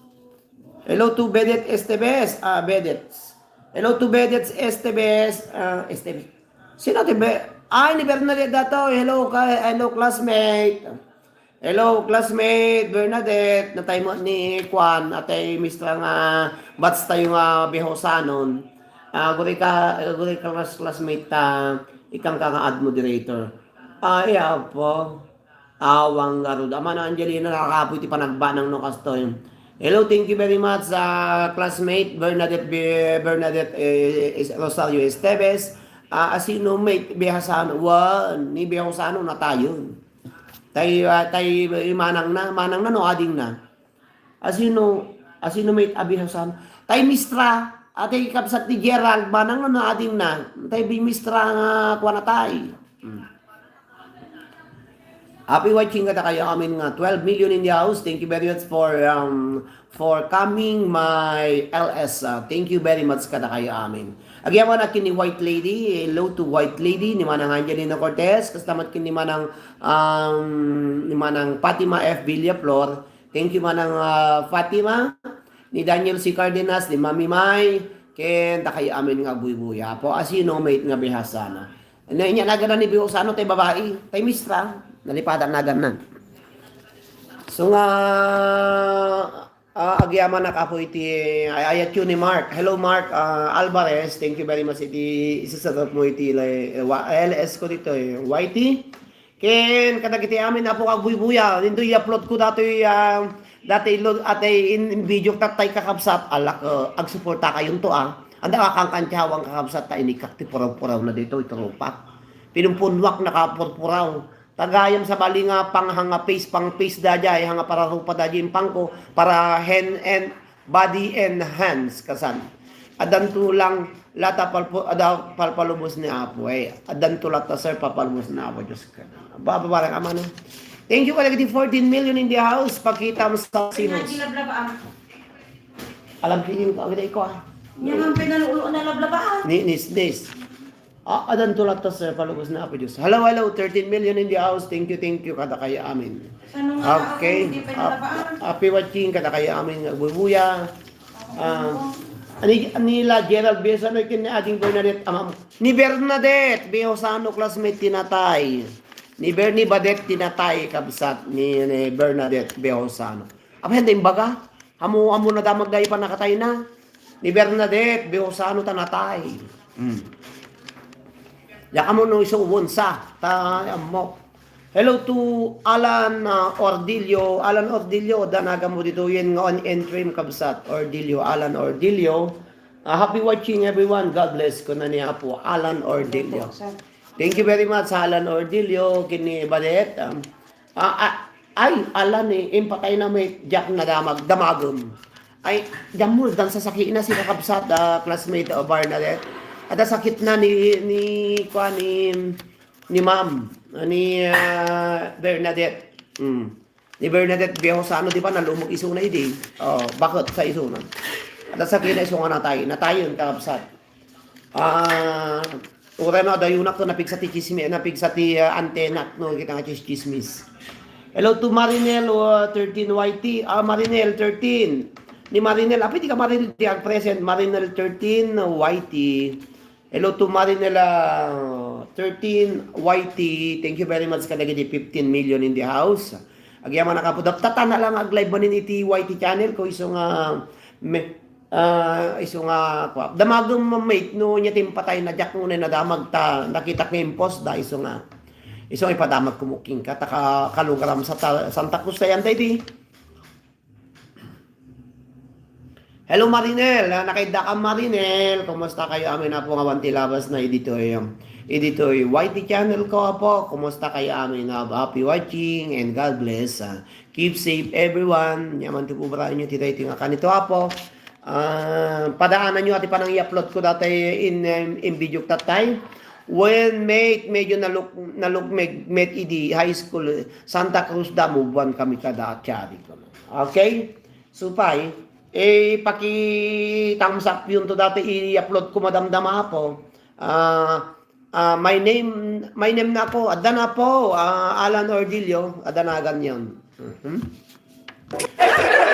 Hello to Bedet Estebes, ah, Bedets. Hello to Bedets Estebes, ah, Estebes. Sino ti Be-, ay, ni Bernadette dato. Hello, ka-, hello, classmate. Hello, classmate Bernadette, natay mo ni Kwan, atay mistra nga batch tayo nga Bihosanon. Ah, guri ka, guri ka class-, classmate ta, ikang ka nga ad moderator. Ah, iya po. Awang garud. Ama na Angelina, nakakapoy ti panagbanang no kastoy. Hello, thank you very much, ah, classmate Bernadette Be-, Bernadette, eh, is-, Rosario Esteves. Ah, asino mate Bihosano? Wan, ni Bihosano natayon. Tay, ah, tay manang na, manang na no ading na? Asino, asino met a Bihosano? Tay mistra, a, tay kabsat ni Gerald, manang na no ading na? Tay bi mistra nga kuana tay. Hmm. Happy watching kadakayo amin nga twelve million in the house. Thank you very much for, um, for coming, my L S. Ah, thank you very much kadakayo amin. Agyaman a ken ni White Lady, hello to White Lady, ni Manang Angelina Cortez, kasta met ken ni Manang, um, ni Manang Fatima F Villaflor, Thank you, Manang, ah, Fatima, ni Daniel C. Cardenas, ni Mami Mai, ken dakayo amin nga agbuybuya. Apo, asino met nga Behosano? Ania, ania naganna ni Behosano, tay babai, tay mistra. Nalipadan naganna. So nga, ah, agyamanak, Apo, iti ay-, ayatyo ni Mark. Hello, Mark, ah, Alvarez. Thank you very much iti isasarap mo iti lay-, wa-, L S ko ditoy, Y T. Ken kadagiti amin, Apo, nga agbuybuya, intoy i-upload ko datoy, ah, datoy lo-, atay in, in video tattay, kakabsat, alak, ah, agsuportakayonto, ah. Anda ka kankantiawan, kakabsat, ta inikak ti puraw-purawna ditoy, tropa. Pinumpunnuak, nakapurpuraw. Tagayam sabali nga pang-, hanga face, pang-face da jay, hanga pararupa da jay impangko, para hand and body and hands, kasan. Addanto lang lata palpo-, ada palpalubos ni Apo, eh. Addanto lata, sir, papalubos ni Apo Dios ka. Ba, ba, barang amana. Thank you, kadagiti fourteen million in the house. Pakita mo sa Kaya sinos. Di lablaba, ah. Alam ko yung kagad ko, ah. Yan ang pinalulo na lablaba, ah. Ni, nis, nis. Ah, addanto lata, sir, palubos ni Apo Dios. Hello, hello, thirteen million in the house. Thank you, thank you, kadakayo amin. Saan nga Okay. Hindi pa Ah, nalabaan? Happy watching, kadakayo amin nga agbubuya. Ah, ani, ani la Gerald Biasano ken ni Ading Bernadette, amam. Ni Bernadette Biasano, classmate ti natay. Ni Bernie Badet ti natay, kabsat ni, ni Bernadette Biasano. Apay, anda imbaga? Amo, amo nadamag dayi pannakatayna. Ni Bernadette Biasano ta natay. Hmm. Diak ammo no isu ubonsa, ta ammo. Hello to Alan, ah, Ordillo. Alan Ordillo, danagan mo ditoyen nga on entry, kabsat. Ordillo, Alan Ordillo. Ah, happy watching, everyone. God bless, kuna ni Apo Alan Ordillo. Thank you very much, Alan Ordillo, ken ni Badet. Um, ah, ah, ay, Alan, eh, impatay na met, diak nadamag, damagem. Ay, diak mo, dan sasakit na si kakabsat, ah, classmate, ah, Bernadette. At sakit na ni, ni, kwa, ni, ni Ma'am, ni, ah, Bernadette. Mm. Ni Bernadette Biasano, di ba, nalumog isuna idi? Oh, bakit sa isuna? At sakit na isu nga natay, natayen, kakabsat. Ah, uray no, adayo nak to, napigsa ti chismi-, napigsa ti, ah, antenna, no, kita nga chis-, chismis. Hello to Marinel, uh, thirteen Y T. Ah, Marinel thirteen. Ni Marinel, apay di ka Marinel di ag-present? Marinel thirteen Y T. Hello to Marinel, ah, thirteen Y T. Thank you very much kadagiti fifteen million in the house. Agyamanak, Apo. Daptatan na lang ag-live manen iti Y T channel ko, isu nga me-, Ah, isu nga, kwa, damagem, mate, no, nia ti impatay na diak, no, nadamag ta, nakitak nga impos da, isu nga. Isu nga ipadamag ko met kenka, ta ka-, kalugaram sa ta-, Santa Cruz, ta yan, ta iti. Hello, Marinel. Ah, nakaidda ka, Marinel. Kumusta kayo? Amin, Apo, nga awan ti labas na iditoy, um, iditoy Y T channel ko, Apo. Kumusta kayo? Amin, ah, happy watching and God bless. Ah, Keep safe, everyone. Nia man ti pubraan nyo, ti daytoy nga kanito, Apo. Ah, padaananyo ti panang i-upload ko dati in, in, in video tattay. When met, medyo naluk-, nalukmeg, met idi high school, Santa Cruz, damo buan kami kada atyari ko. Okay? Supay, eh, paki-thumbs up yun to dati i-upload ko, madamdama, Apo. Ah, Ah, my name, my name na, Apo. Adda na, Apo, ah, Alan Ordillo. Adda nagan yon. Mhm.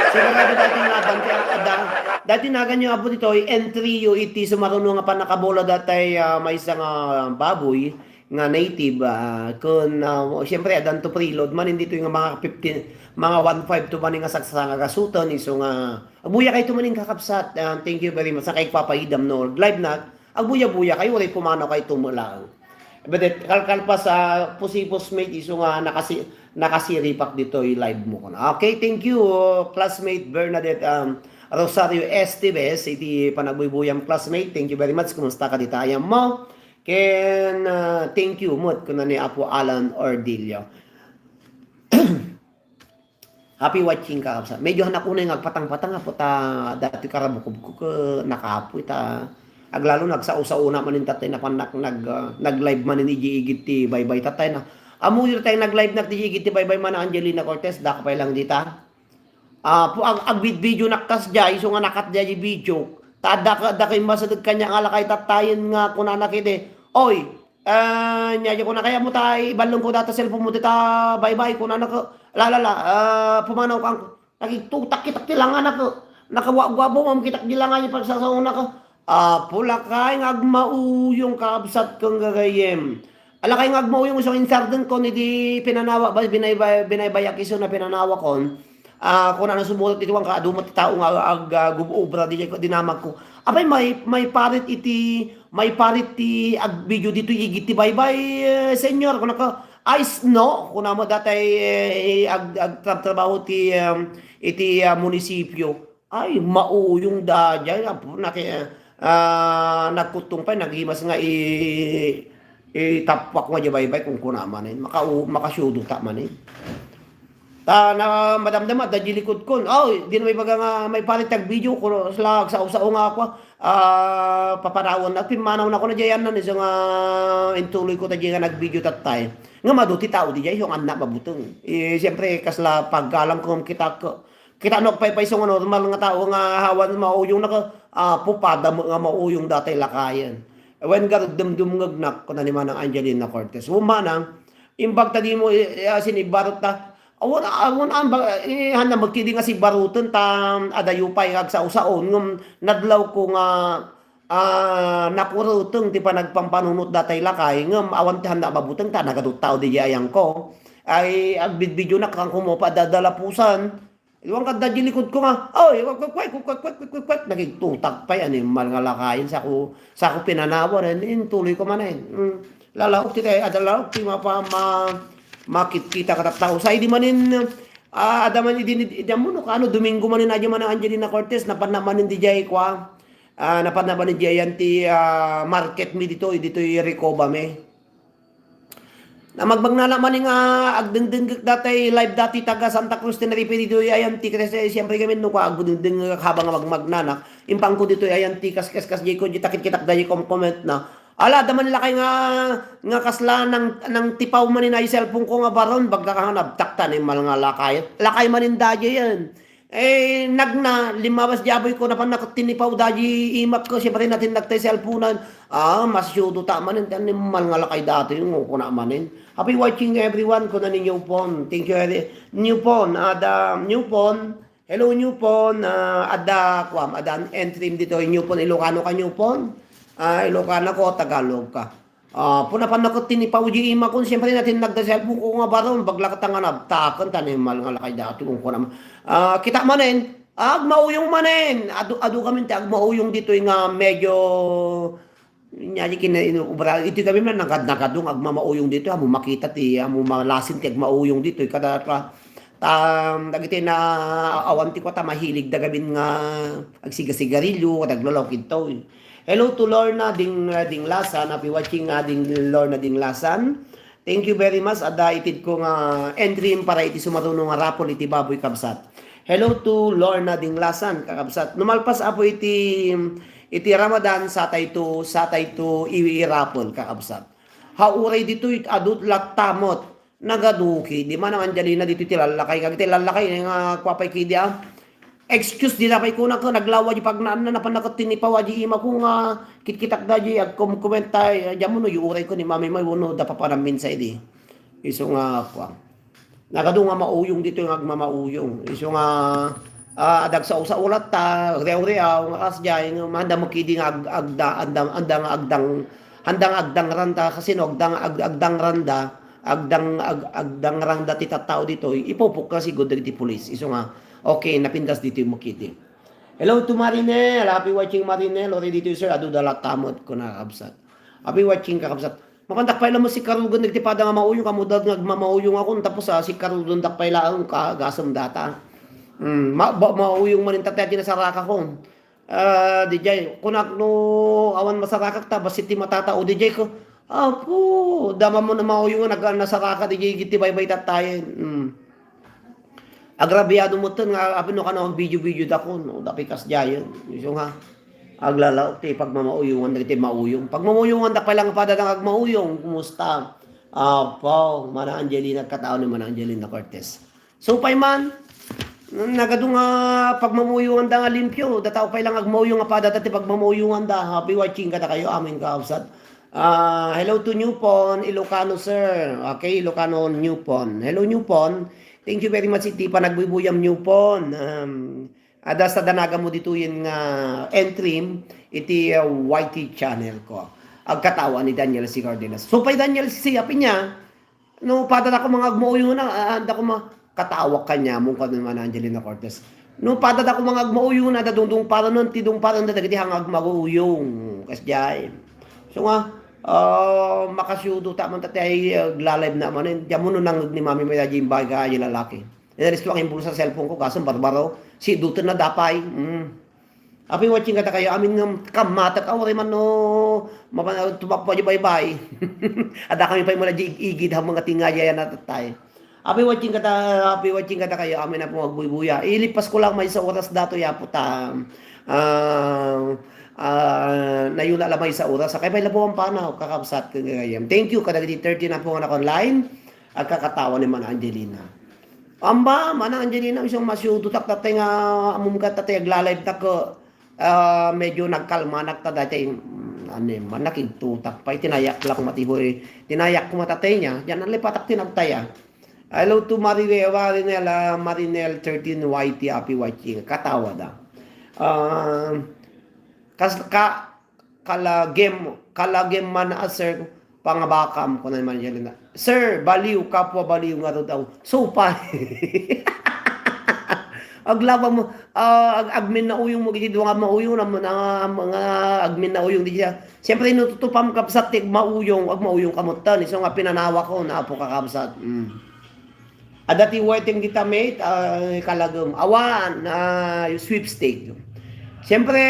Sigurado dati nga adda, adda, dati nagan yon, Apo, ditoy entry yo iti sumaruno nga pannakabola dati, ah, maysa nga baboy nga native, ah, kun, ah, siyempre, addan to preload man, hindi to yung mga fifteen, mga one five to man nga saksa nga gasutan, isu nga, agbuya kay to man yung kakabsat. Ah, thank you very much. Sa kay papaidam no, live na, Agbuya-buya kayo, uray pumanaw kayo tumulaw. But it, kalkalpas, ah, pusipos, mate, isu nga nakasi-, nakasiripak ditoy live mo kuno. Okay, thank you, classmate Bernadette, um, Rosario Esteves, iti panagbuybuyam, classmate. Thank you very much. Kumusta ka dita ayam mo? Ken, ah, thank you, met, kuna ni Apo Alan Ordillo. Happy watching, kakabsat. Medyo hanak unay nga agpatang-patang, Apo, ta dati karabukobko ke nakapoy ta aglalo nagsao-sao na manen tatay napan nak-, nag-, ah, nag-live manen iji igid ti baybay tatay na. Ammoyo tay nag-live nak ti igid ti baybay mana Angelina Cortez, dakpay lang dita. Apo, ag-, agvid-video nak kasdiay, isu nga nakat diay video. Ta adda ka, adda kay masadeg kaniak nga lakay tattayen nga kunana kidi, "Oy, Ah, nia, nia, kuna kaya mo ta, iballong ko data cellphone mo dita, bye-bye, kunana ko, la, la, la, ah, pumanaw ka, Nakigtutak kitak ti langa, naka-, nakawaguabo, ma'am, kitak di langa, yung pagsasauna ka. Apo, lakay nga agmauyong, kabsat, kang gagayem. Alakay nga agmauyong, so, insarden ko, ni di pinanawa, ba, binay-, bay-, binaybayak iso na pinanawa kon. Ah, kuna na sumulat iti wan ka, adu met ti tao nga ag-, ag-, gub-, obra di, di namag ko. Apay, may, may parit iti, may parit ti ag-video dito, igit ti baybay, eh, senyor, kuna ka, ay, s-, no, kuna mo datay, eh, ag-, agtrabtrabaho ti, um, iti, ah, munisipyo. Ay, mauyong da, jay, apo, naki-, ah, nagkuttong pay, naghimas nga i-, itappuak nga di baybay, kung kuna manen, makau-, makasiudo ta manen. Ta na madamdama, da di likod kon. Aw, di na may baga nga may parit ti ag-video, kuno, sla, agsao-sao nga ako, ah, papanawan na, pimmanaw na ko na jay, yan na, iso nga intuloy ko ta jay nga nag-video tattay. Nga madu ti tao di jay, yung anna mabuteng. Eh, siyempre, kasla paggalang ko, kita ko, kita no, agpaypayso nga normal nga tao nga awan mauyong na ka, ah, pupada mo nga mauyong datay lakayen. Wen garud dumdumngegnak, kuna ni Manang Angelina Cortez. Wen manang, imbag ta di mo, eh, eh, asin ibarut ta. Awan, awan, ang ba-, eh, handa magkidi nga sibaruten ta, adayo pay nga agsao-saon, ngem nadlaw ko nga, ah, nakuruteng ti panagpampanunot datay lakay, ngem awan ti handa mabuteng ta, nagadu tao di ayang ko. Ay, agbidbideo na, kan kumo pa dadalapusan. Iwan kadda di likod ko nga, "Oy, kwek, kwek, kwek, kwek, kwek, kwek, kwek, kwek." Nagigtutak pay, animal nga lakayen, sako, sako pinanawan, eh, intuloy ko manen. Mm. Lalaok ti kay, ada lalaok ti mapa-, ma-, makitkita ka tattao. Sa idi manen, ah, ada man idi, idi, idi, amo no, kano, Domingo manen, adya man Angelina Cortez, napanna manen di jay kwa, ah, napanna manen di ayan ti, ah, market mi ditoy, ditoy Recoba mi. Na magmagnana manen nga agdengdengngek datay live dati taga Santa Cruz Tenerife ditoy ayan ti, kasi siyempre kami no, agdengdengngek habang magmagnana. Impangko ditoy ayan ti kas, kas, kas, jay ko, jay takit kitak da, jay kom-, comment na. Ala, da man lakay nga, nga kasla nang, nang tipaw manen ay cellphone ko nga baron, bagda ka nga nabtaktan, eh, mal nga lakay. Lakay manen da, jay yan. Eh, nagna, limabas di aboy ko, napanna ket tinipaw da di imak ko, siyempre natin nagtay cellphonean. Ah, mas yudo ta manen, ti animal nga lakay dati, yung kuna manen. Happy watching everyone, kuna ni New Phone. Thank you, Eri-, New Phone, ada, New Phone. Hello, New Phone. Ah, ada, kuam, ada entry dito, New Phone. Ilocano ka, New Phone? Ah, Ilocano ko, Tagalog ka. Ah, puna pa naket tinipaw di imakon, siyempre, natin nagda-cellphone ko nga baron, bagla ka ta nga nabtaken, ta animal nga lakay dati, kung kunam. Ah, kita manen, agmauyong manen, adu, adu kami ti agmauyong ditoy nga medyo, nya di kina-, inu-, obra, iti kami man, nagad-, nagadong agmamauyong ditoy, amo makita ti, amo malasin ti agmauyong ditoy, kada pa, ta, dagiti na awan ti kota, mahilig da gamin nga agsigasigarilyo, kada aglalaw kinto. Hello to Lorna Ding, Dinglasan. Happy watching, ah, Ding, Lorna Dinglasan. Thank you very much. Adda itid ko nga entry para iti sumaruno nga raffle iti baboy, kabsat. Hello to Lorna Dinglasan, kakabsat. Numalpas apo iti, iti Ramadan, satay to, satay to i-, i-raffle, kakabsat. Ha, uray ditoy, adu latta met. Nagaduki, di man ang Angelina dito ti lallakay. Kag ti lallakay, nga kuapay kidi, ah. Excuse, di napay kuna ko, naglawa di pagnaanna, napan naket tinipaw, di ima ko nga, kitkitak da di, agkom-, komenta, eh, diyan mo no, yuuray ko ni Mami May, wano, da papanam minsan, di. Iso nga, kuwan. Nagadu nga mauyong dito yung agmamauyong. Iso nga, ah, adag sa usa ulat ta, rew-rew, nga kas diay, nga manda makidi nga ag-, agda, andang, andang, agdang, andang agdangranda, kasi no, agdang, ag-, agdangranda, agdang, ag-, agdangranda ti tattao ditoy, ipupukka sigud dagiti pulis. Iso nga, okay, napintas ditoy makidi. Hello to Marinel. Happy watching, Marinel. Uri ditoy, sir, adu da latta met, kuna kabsat. Happy watching, kakabsat. Makandak pay la met sikarugen dagiti pada nga mauyong, kamo da nga agmamauyong akon, tapos, ah, sikarugendak pay laeng ka, gasem data. Mm, ma-, ba-, mauyong manen tatay, di nasaraka kon. Ah, di jay, kunak no awan masarakak ta, bassit ti matatao, di jay ko, "Apo, dama mo na mauyong nga nag-, nasaraka, di jay, iti baybay tattayen." Mm. Agrabiado mo ten nga, apin no, kano, video-video da kon, no, da pikas diayen. Iso nga, aglalaok ti pagmamauyongan dagiti mauyong. Pagmamauyongan da pay lang pada nga agmauyong, kumusta? Apo, Mana Angelina, katao ni Mana Angelina Cortez. So, pay man, nagadu nga pagmamauyongan da nga limpio, da tao pay lang agmauyong nga pada ti pagmamauyongan da. Happy watching kada kayo, amin kaabsat. Ah, hello to New Phone, Ilocano, sir. Okay, Ilocano, New Phone. Hello, New Phone. Thank you very much iti panagbuybuyam nyo pon. Um, adda sa danagan mo ditoyen nga entry iti, uh, Y T channel ko. Agkatawa ni Daniel C. Cardenas. So, pay Daniel C., apin nia, no, pada dako mga agmauyona, ah, dako ma-, katawak kaniamon, kuan ni Mana Angelina Cortez. No, pada dako mga agmauyona, da dungdungparanen, ti dungparen da dagiti hang agmauyong. Kasdiay. So nga, ah, makasiudo ta man ta ti ay, ah, agla-live na man. Diammo no nangngeg ni Mami May daydi imbag a lalaki. Inalisto ang impulsa sa cellphone ko, gasem barbaro. Siudoten na dapay. Mm. Apay, watching kadakayo amin nga kammatek, a, uray man no, mapa-, tumappo a baybay. Adda kami pay mula di igid, ha, mga tingayayan na tatay. Apay, watching kada, apay, watching kadakayo amin a pumagbuy-buya. Ilipas ko lang maysa oras datoy, Apo, ta, ah, ah, nayuna la maysa oras. Sakay pay labuan panaw, kakabsat, ken gagayem. Thank you, kadagiti thirty na po nga naka-online. Agkakatawa ni Mana Angelina. Amba, Mana Angelina, isang masiudotak tatay nga, amum ka tatay, agla-live tak, ah, medyo nagkalmanak ta daytay, mm, ano, man, nakigtutak pay, tinayak lang matihoy, tinayak ko matatay niya, diyan ang lipatak tinagtaya. Hello to Marinel, Marinel, ah, Marinel thirteen Y T, happy watching, katawa da. Ah, kas-, ka-, kalagem, kalagem man a, sir, pangabakam, kuna ni Mana Angelina. Sir, baliw, kapwa baliw nga daw. So, pa. Aglaba mo, ah, ag-, agminnauyong mo, giti dua nga mauyong, na, na, mga agminnauyong di siya. Siyempre, no, tutupam kabsat, ti agmauyong, agmauyong kamutan. Isu nga pinanawa ko, na apo kakabsat. Mm. Adda ti waiting dita, mate, ah, kalagem. Awan, ah, sweepstake. Siyempre,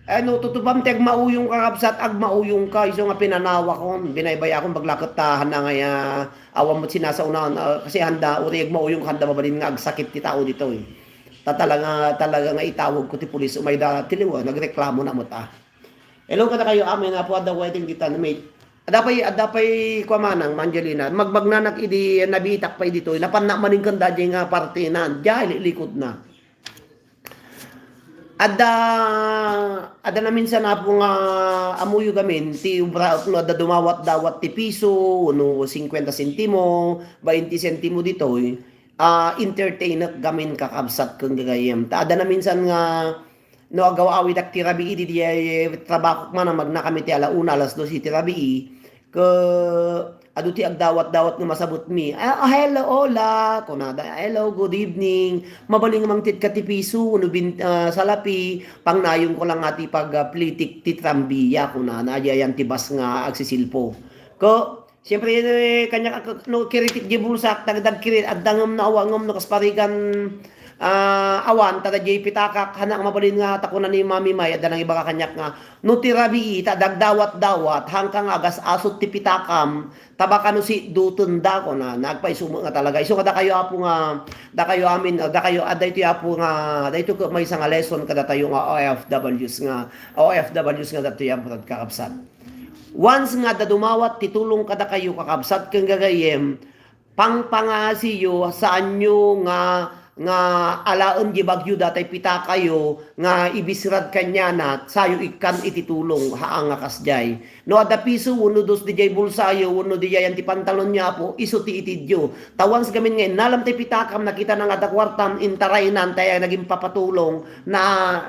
ano, tutupam ti agmauyong kakabsat, agmauyong ka. Isu nga pinanawa ko, binaybay akong paglaket ta, handa nga ya, awan mo sinasaunaan, ah, kasi handa, uri agmauyong, handa mabalin nga agsakit ti tao ditoy. Ta talaga, talaga nga itawag ko ti pulis, umayda ti liwa, nagreklamo na mo ta. Hello, kadakayo amin, apo, adda waiting dita, mate. Adda pay, adda pay kua manang, Angelina. Magbagnanak idi nabitak pay ditoy. Napanna manen ken daydi nga partenan. Diay lilikod na. Adda, adda naminsan apo nga amuyog amin ti ubra, no adda dumawat-dawat ti piso, wenno singkuenta sentimo, bainti sentimo ditoy, ah, entertainek gamin kakabsat ken gagayem. Ta adda naminsan nga no agaw-awidak ti rabii idi diay trabahok man a magnakami ti ala una, alas dos iti rabii, ke adu ti agdawat-dawat nga masabutmi. "Ah, hello, hola," kunada. "Hello, good evening. Mabalin nga mangted ka ti piso, wenno bin-, ah, salapi, pangnayon ko lang nga ti pag, ah, plitik ti trambiya," kunana. Adi ayan ti bas nga agsisilpo. Ke, Siyempre, eh, kaniak, no, kiritik di bulsak, dagdag kirit, adda ngem no awan ngem no kas parigan, ah, awan, ta daydiay pitakak, hanak mabalin nga, ta kuna ni Mami May, adda nangibaga kaniak nga, no ti rabii, ta dagdawat-dawat, hangka nga agas-asut ti pitakam, ta baka no siddutenda, kuna, nagpaisumo nga talaga. Isu nga dakayo, apo nga, dakayo amin, ah, dakayo, adda iti apo nga, dayto ket maysa nga lesson kadatayo nga O F Ws nga, O F Ws nga datoy, apo, kakabsat. Once nga adda dumawat ti tulong kadakayo, kakabsat ken gagayyem, pangpangasiyo, saanyo nga, nga alaen di bagyo datay pitakayo nga ibisrad kaniana, sayo ikkan iti tulong, haan nga kasdiay. No adda piso wenno dos didiay bulsayo wenno didiay ti pantalonyo, apo, isu ti itidyo. Ta once gamin nga innalam ti pitakam, nakitana nga adda kuartam, intaraynan, tay naging papatulong, na,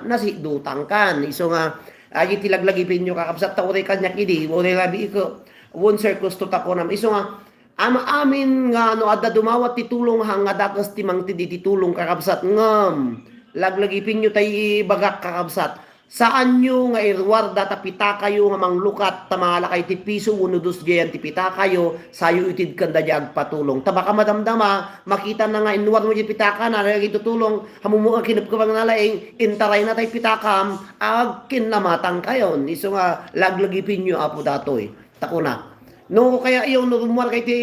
nasidutangkan. Isu nga, Agi ti laglagipenyo, kakabsat, ta uray kaniak idi, uray rabii ko, wen, sir, kusto ta kunam. Isu nga, ama amin nga no adda dumawat ti tulong, haan nga dakes ti mangted iti tulong, kakabsat, ngem laglagipenyo tay ibagak, kakabsat. Saanyo nga iruar data pitakayo nga manglukat ta mangalakay ti piso wenno dos diayan ti pitakayo, sayo itedken daydi agpatulong. Ta baka madamdama, makitana nga inuarmo diay pitakana, dagiti tutulong, Ammom nga kinepkepang nalaing, intarayna tay pitakam, agkinnamatangkayon. Isu nga laglagipenyo, apo, datoy. Ta kunak. No kayatyo, no rummuarkay ti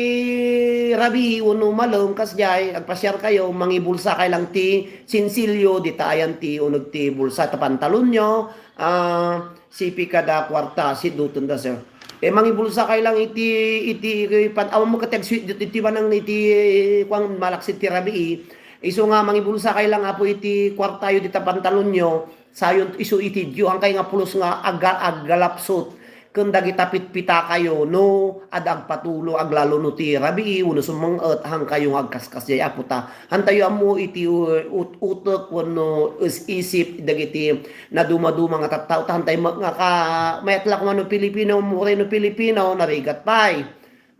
rabii, wenno malem, kasdiay, agpasiarkayo, mangibulsakay lang ti sinsilyo, dita ayan ti uneg ti bulsa, ta pantalonyo, ah, sipi kada kuarta, siddutenda, sir. Eh, mangibulsakay lang iti, iti, iti pan-, awan mo ket ti agsuit, iti, iti manang iti, kuan, malaksid ti rabii. Isu nga mangibulsakay lang, apo, iti kuartayo, dita pantalonyo, sayon, isu itidyo, angkay nga pulos nga aga-, aggalapsot. ken dagita pitpitakayo no adda agpatulong, aglalo no ti rabii wenno sumeng-et, hankayo nga agkaskas jay Apo ta hantayo ammo iti u-, ut-, utek wenno is-, isip dagiti nadumaduma nga tattao ta hantay ma-, nga ka-, mayat la koma no Pilipino, uray no Pilipino, narigat pay.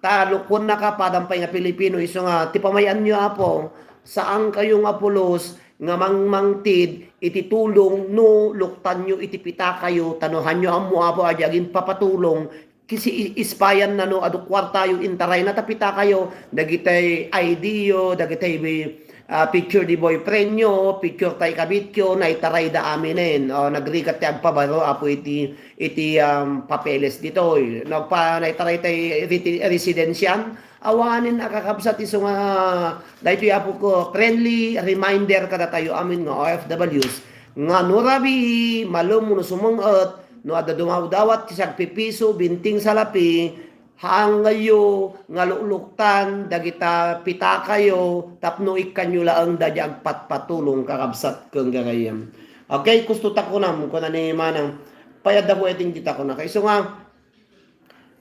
Ta lokuennaka, padam pay nga Pilipino, isu nga ti pamay-anyo, Apo, saankayo nga pulos nga mangmangted iti tulong no luktanyo iti pitakayo, ta no hanyo ammo, Apo, a di agin papatulong, kisi i-, ispayan na no adu kuartayo, intarayna ta pitakayo, dagitay I D yo, dagitay, ah, picture di boyfriend yo, picture tay kabit yo, naitaray da aminen. O, nagrigat ti agpabaro, Apo, iti iti, um, papeles ditoy. Nagpa-, naitaray tay reti-, residensian, awanen a kakabsat isu nga daytoy, Apo ko, friendly reminder kadatayo amin nga O F Ws nga no rabii, malem wenno sumeng-et, no adda dumawdawat ti sagpipiso, binting salapi, haangayo nga lukluktan dagita pitakayo tapno ikkanyo laeng da di agpatpatulong, kakabsat ken gagayyem. Okay, kusto ta kunam, kuna ni Manang, pay adda ko iting dita kuna. Kaiso nga,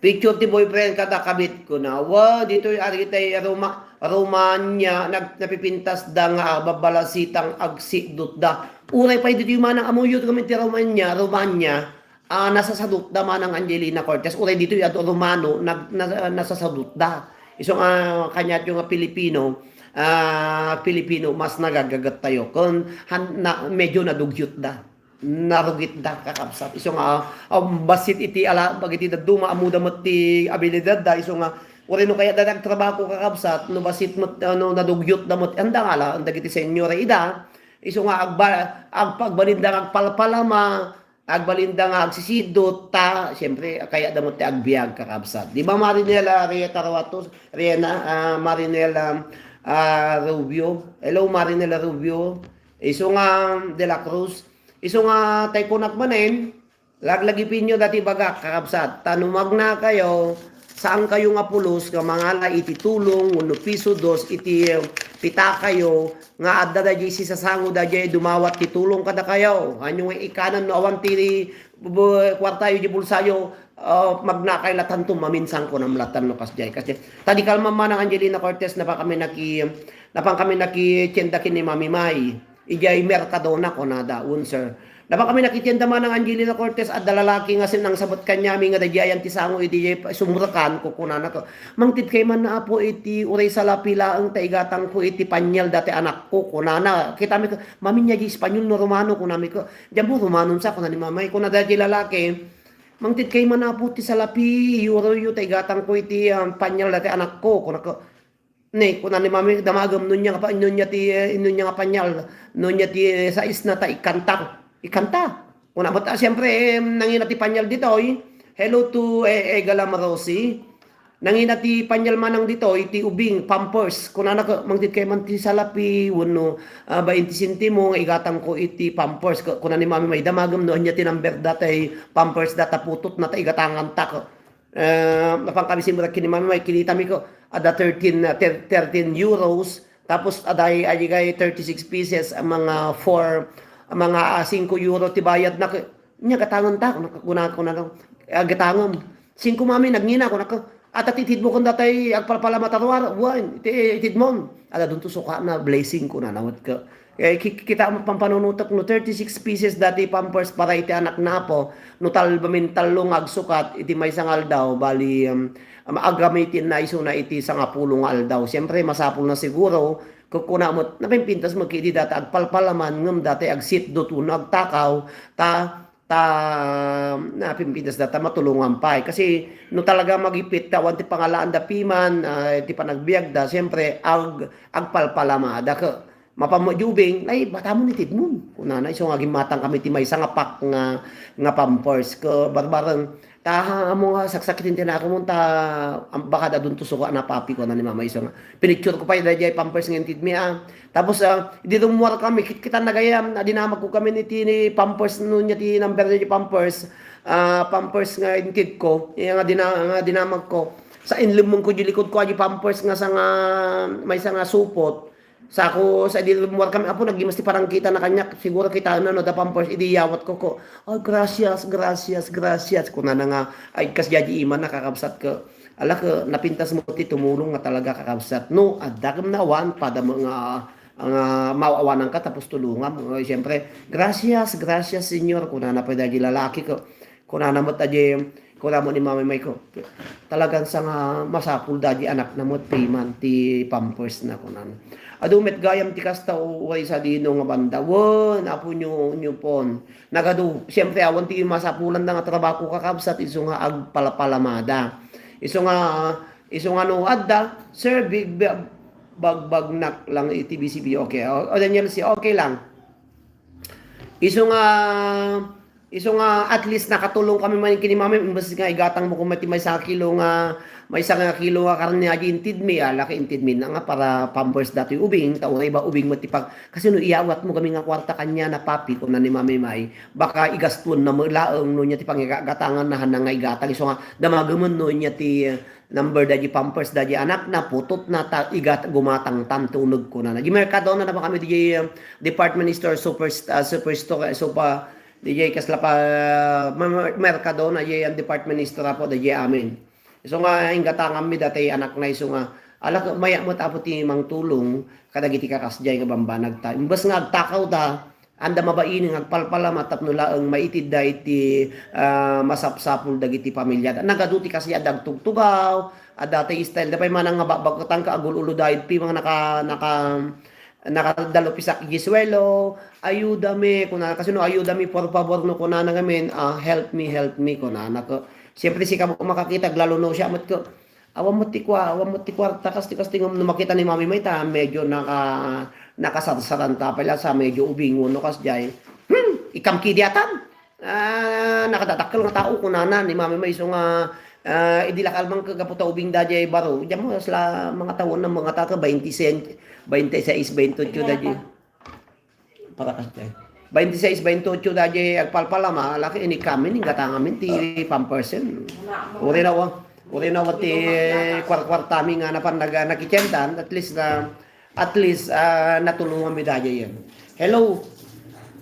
picture ti boyfriend kada kabit kuna. Wa, ditoy aritay Roma-, Romania, nag-, napipintas da nga babalasitang agsidot da. Uray pay ditoy manang amuyot kami ti Romania, Romania, ah, nasasadot da manang Angelina Cortez. Uray ditoy ato Romano, nag-, na-, nasasadot da. Isu nga kaniatyo nga Pilipino, ah, Pilipino, mas nagagaget tayo. Kun han-, na, medyo nadugyot da. Narugit da, kakabsat. Isu nga, um, bassit iti ala-, bagiti dadduma, ammo da met ti abilidad da. Isu nga, uray no kayat da agtrabaho, kakabsat, no bassit met, ano, nadugyot da met, anda nga la, anda giti senior ida. Isu nga, agba-, agpagbalinda nga agpalpalama, agbalinda nga agsisidot, ta, siyempre, kayat da met ti agbiag, kakabsat. Di ba, Marinela Reta Ruatos? Rena, ah, Marinela, ah, Rubio. Hello, Marinela Rubio. Isu nga, De La Cruz. Isu nga tay kunak manen, laglagipenyo dati bagak, kakabsat. Ta no magnakayo, saankayo nga pulos nga mangala iti tulong wenno piso, dos iti pitakayo nga adda daydiay sisasango daydiay dumawat ti tulong kadakayo. Hanyo nga ikkanan no awan ti bu-, kuartayo di bulsayo, ah, magnakay latanto, maminsan kunam latan no kasdiay. Kasdiay. Ta di kalman manang Angelina Cortez, napan kami naki-, napan kami nakitienda ken ni Mami May. Idiay Mercadona, kunada, "Un, sir." Napan kami nakitienda manang Angelina Cortez, adda lalaki nga sinangsabet kaniami nga daydiayan ti sango iti sumrekan, kukunana ko, "Mangted kay man, Apo, iti uray salapi laeng ta igatangko iti panial dati anakko," kunana. Kitami ko, "Mami, nia di Espanyol no Romano?" kunami ko. "Diammo, Romanon sa," kuna ni Mamay. Kuna daydiay lalaki, "Mangted kay man, Apo, ti salapi, euro yo, ta igatangko iti, ah, panial dati anakko," kuna ko. Ne, kuna ni Mami, "Damagem, no nia nga pa-, no nia ti, eh, no nia nga panial, no nia ti, eh, saisna ta ikkantak." Ikkanta. Kuna met, ah, siyempre, eh, nangina ti panial ditoy. Hello to, eh, Ega Lam Rosie. Nangina ti panial manang ditoy, ti ubing, Pampers. Kunana ko, "Mangted kay man ti salapi, wenno, ah, bainte sentimo nga igatangko iti Pampers." Ku-, kuna ni Mami, "May damagem no ania ti number datay Pampers data putotna ta igatangantak." Eh, napan kami simrek ken ni Mami May, kinitami ko, adda thirteen, ah, thir-, thirteen euros, tapos adda, adi kay thirty-six pieces, a mga four, a mga, ah, singko euro ti bayadna. Nia, gatangentak, kuna, kuna, kuna, ah, "Gatangem." "Singko, Mami," nangina, kuna ko, "Ata ti itedmo ken datay agpalpalama ta ruar?" "Wen, iti itedmon." "Adda dunto sukatna, blessing," kunana met ko. Eh, ki-, kita mo pampanunutek no thirty-six pieces dati Pampers para iti anakna, Apo, no talbamin tallo nga agsukat iti maysa nga aldaw, bali, um, um, agamitinna isuna iti sangapulo nga aldaw. Siyempre, masapulna siguro, kukuna met, napimpintas met iti data agpalpalaman, ngem dati agsitdot wenno agtakaw, ta, ta, napimpintas data matulongan pay. Kasi, no talaga magipit ta, awan ti pangalaanda piman, ah, ti panagbiagda, siyempre, ag-, agpalpalamada. Ke-, Mapammo di ubing, "Ay, batamon itedmon," kunana. Isu nga gimmatang kami ti maysa nga pack nga, nga Pampers. Ke barbareng, "Ta, ammo nga saksakiten ti nakamon, ta, am-, baka adda dunto sukatna, Papi," kuna ni Mama isu nga. Pinicture ko pay daydiay Pampers nga intedmi, ah. Tapos, ah, idi rummuar kami, kit-, kitan na gayam, ah, dinamag ko kami ni ti ni Pampers, no nia ti number ni Pampers, ah, Pampers nga intedko, iya nga dina-, nga dinamag ko. Sa inlemmeng ko di likud ko, adi Pampers nga sa nga, maysa nga supot. Sako sa idi rummuar kami, "Apo, naggimas ti parangkita na kaniak, siguro kitaenna no adda Pampers," idi iyawatko ko, "Ay, gracias, gracias, gracias," kunana nga, ay, kas diay imana, kakabsat, ket, ala, ket napintas met ti tumulong nga talaga, kakabsat. No adda ket awan, pada met nga, nga maawananka tapos tulongam. Ay, siyempre, "Gracias, gracias, Señor," kunana pay daydi lalaki, ket kunana met daydi, kunana met ni Mama May ko, "Talagan sa nga masapul daydi anakna met pay man ti Pampers na," kunana. Adu met gayam ti kasta, uray sadino nga banda. Wen, Apo, nyo, nyo pon. Nagadu, siyempre, awan ti masapulanda nga trabaho, kakabsat, isu nga agpalpalamada. Isu nga, isu nga no adda, "Sir, big, bag-, bagbagnak lang iti B C B." Okay. O, o, Daniel, si, okay lang. Isu nga, isu nga at least nakatulong kami man ken ni Mama, imbes nga igatangmo koma ti maysa nga kilo nga, maysa nga kilo nga karne a di intedmi, ala ket intedmi na nga para Pampers datoy ubing, ta uray ba ubing met ti pag-, kasi no iyawatmo kami nga kuarta kaniana, papi, kuna ni Mama May, baka igastuenna met laeng no ania ti pangigagatanganna, haan nga igatang, isu nga damagemen no ania ti number daydi Pampers daydi anakna, putotna, ta igat-, gumatangtan ti uneg, kunana. Di Mercadona na ba kami, di, um, department store, super, ah, superstore, super, di kasla pa, ma-, ma-, Mercadona, di ang department store, Apo, daydi amin. Isu nga inggatanganmi daydi anakna, isu nga, ala, maya met, Apo, ti mangtulong kadagiti kakasdiay nga bambanag ta. Imbes nga agtakawda, anda mabain nga agpalpalama tapno laeng maitidda iti, ah, masapsapul dagiti pamiliada. Nagadu ti kasdiay, adda agtugtugaw, adda ti style. Dapay manang nga bagbagatan ka, agul-ulo daydi, mga naka-, naka-, nakadalupisak iti suelo, "Ayudame," kuna, kasino, "Ayudame, por favor," no, kunana ngamin, ah, "Help me, help me," kunana. Siyempre, sika makakita, lalo no siya met ko, Awan met ti kua-, awan met ti kuarta, kasti, kasti ngem no makita ni Mami May ta medyo naka-, nakasarsaranta pay la sa medyo ubing wenno kasdiay. "Hmm, ikam kidi atan?" Ah, nakadadakkel nga tao, kunana ni Mami May, isu nga, ah, idi la kalman ket gapu ta ubing daydiay baro. Diay mo, sla, mga taon na, mga taka, bainti sen-, bainti sais, bainti otso daydiay. Para kasdiay. Bainti sais, bainti otso daydiay agpalpalama, laki ini kami, inggatangamin ti Pampersen. Uri na wa, uri na wa ti kuarkuartami nga napan nag-, nakitiendan, at least na, at least, ah, natulunganmi daydiay. Hello.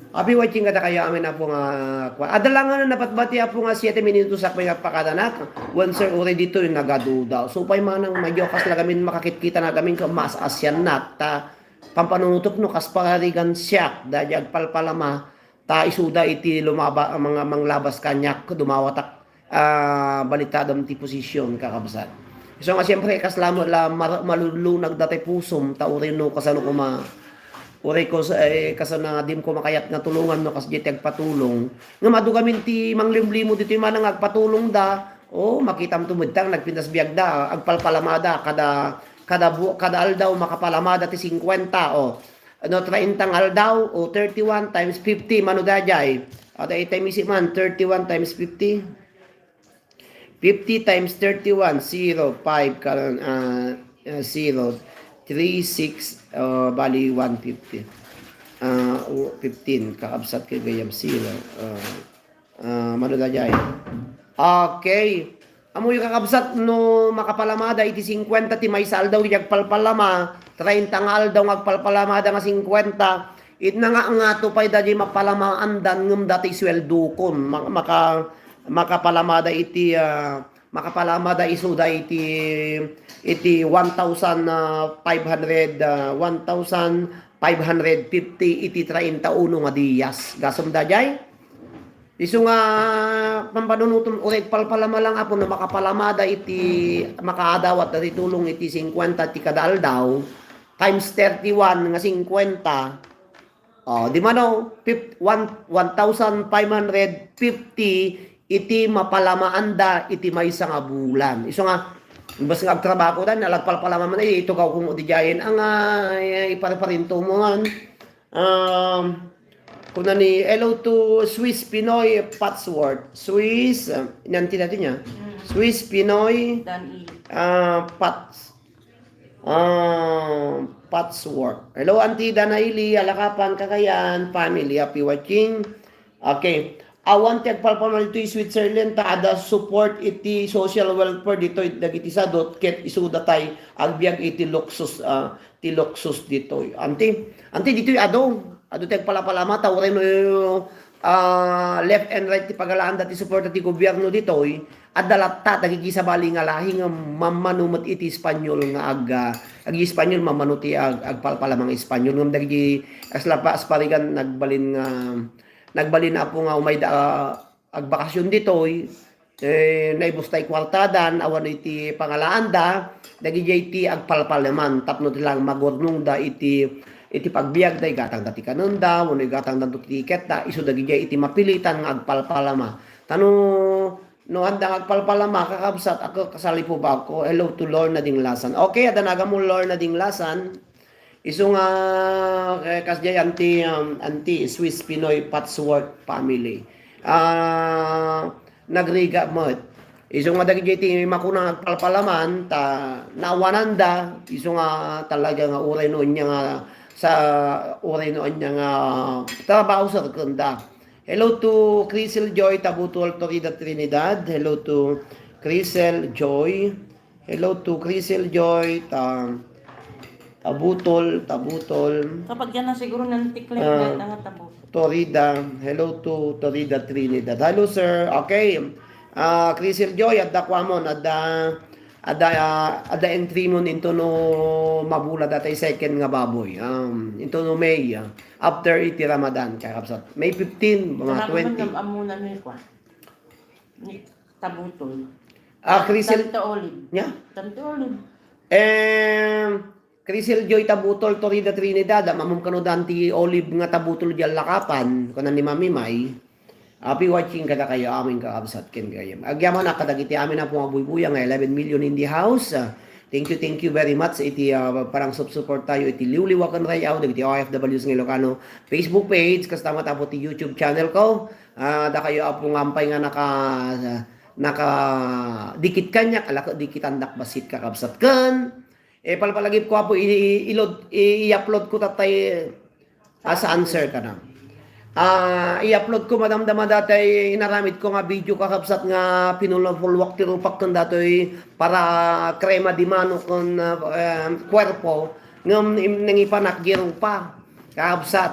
Happy watching kadakayo amin, Apo, nga, kua-, adda la nga napatbati, Apo, nga siete minutos a pay nga pakadanak. Wen, sir, uri ditoy nagaduda. Supay manang medyo kas la gamin makakitkita na gamin ka mas asian na ta Pampanunotok no kas pagarigan siak, daydi agpalpalama, ta isuda iti lumaba-, mga manglabas kaniak, dumawatak, ah, balitadam ti posisyon, kakabsat. Isu nga, siyempre, kasla met la mar-, malulunag daytoy pusom, ta uray no kasano koma, uray ko sa, eh, kasano nga dim ko makayat nga tulongan no kasdiay ti agpatulong. Ngem adu gamin ti manglimlimo ditoy manang agpatulong da, oh, makitam to met ta nagpintas biag da, agpalpalama da, kada Kada bu-, kada aldaw makapalamada ti singkuenta, o. No, trainta nga aldaw, o, thirty-one times fifty, mano daydiay? Ada itay misi man, thirty-one times fifty? Fifty times thirty-one, zero, five, karon, ah, ah, zero, three, six, ah, bali, one fifty. Ah, o, fifteen, kakabsat kay gayam, zero. Ah, Ah, mano daydiay? Okay. Ammoyo, kakabsat, no makapalamada iti singkuenta ti maysa aldaw iti agpalpalama, trainta nga aldaw nga agpalpalamada nga singkuenta, itna nga, nga to pay daydiay mapalamaandan ngem daytoy sueldokon, ma-, maka-, makapalamada iti, ah, makapalamada isuda iti, iti one thousand, ah, five hundred, ah, one thousand five hundred fifty iti trainta uno nga diyas. Gasem daydiay? Isu nga pampanunotom, uray agpalpalama lang, Apo, no makapalamada iti makaadawat dati tulong iti singkuenta ti kada aldaw, times thirty-one nga singkuenta, o, di mano, fif-, one, one thousand five hundred fifty iti mapalamaanda iti maysa nga bulan. Isu nga, imbes nga agtrabaho da, nalagpalpalama man, eh, itugaw ko mo di jayen, ang, ah, eh, ipariparinto mo man. Um, kuna ni, "Hello to Swiss Pinoy Patchwork." Swiss, ah, inanti natin niya. Mm. Swiss Pinoy, Dan E. Ah, Pats-, ah, Patchwork. Hello, Auntie Dana Ili, Alakapan, Cagayan, family, happy watching. Okay. awan ti agpalpalama ditoy Switzerland, ta adda support iti social welfare ditoy dagiti sadut, ket isuda tay agbiag iti luksus, ah, ti luksus ditoy. Anti, anti ditoy adu, adu ti agpalapalama, ta uray no, ah, left and right ti pagalaanda ti suporta ti gobierno ditoy, adda latta dagiti sabali nga lahi nga mammano met iti Espanyol nga ag-, ah, agi Espanyol mammano ti ag-, agpalpalama nga Espanyol. Ngem dagiti asla pa-, asparigan nagbalin nga, nagbalin apo nga umayda, ah, agbakasyon ditoy, eh, naibus tay kuartada, awan iti pangalaanda, dagidiay ti agpalpalaman tapno ti lang magurnongda iti, iti pagbiagda, igatangda ti kanenda, wenno igatangda ti tiketda, isu dagidiay iti mapilitan nga agpalpalama. Ta no, no adda nga agpalpalama, kakabsat, ako kasali po ba ako? Hello to Lorna Dinglasan. Okay, adda nagamu Lorna Dinglasan. Isu nga, eh, kasdiay anti, um, anti Swiss Pinoy patchwork family. Ah, nagrigat met. Isu nga dagiti ti makuna nga agpalpalaman, ta naawananda, isu nga talaga nga uray no anya nga sa uray no anya nga trabaho sa kenda. Hello to Crisel Joy Tabutol, Torida, Trinidad. Hello to Crisel Joy. Hello to Crisel Joy, ta-, Tabutol, Tabutol. Kapag yan na siguro ng tiklik Ah, na nga tabutol. Torida. Hello to Torida Trinidad. Hello, sir. Okay. Ah, Crisel Joy, adda kuamon, adda, adda, ah, adda entry mon into no mabula datay second nga baboy. Um, into no May, ah, after iti Ramadan, kakabsat. May fifteen, mga Kanaku man twenty. Nga amuna ni kwa. Ni Tabutol. Ah, Crisel. Tanto Olive. Nya? Tanto Olive. Eh, Crisel Joy Tabutol, Torida Trinidad, ah, mamum kano dan ti Olive nga Tabutol di lakapan, kunan ni Mami May. Happy watching kadakayo, amin kakabsat ken gayam. Agyamanak kadagiti amin a pumabuybuya nga eleven million in the house. Ah, thank you, thank you very much iti, ah, parang subsupport tayo iti liwliwa ken ray-aw dagiti O F Ws nga Ilocano Facebook page, kasta met apo ti YouTube channel ko. Ah, dakayo apo nga ampay nga naka-, naka-dikit kaniak, ala ket dikitandak bassit kakabsat ken, eh, palpalagipko apo i-, i-, i-load, i-, i-upload ko tatay as answer kana. Ah, i-upload ko madamdama datay inaramid ko nga video kakabsat nga pinulapulwak ti rupak ken datoy para crema de mano ken, ah, eh, kuerpo ngem im-, nangipanak di rupa. Kakabsat,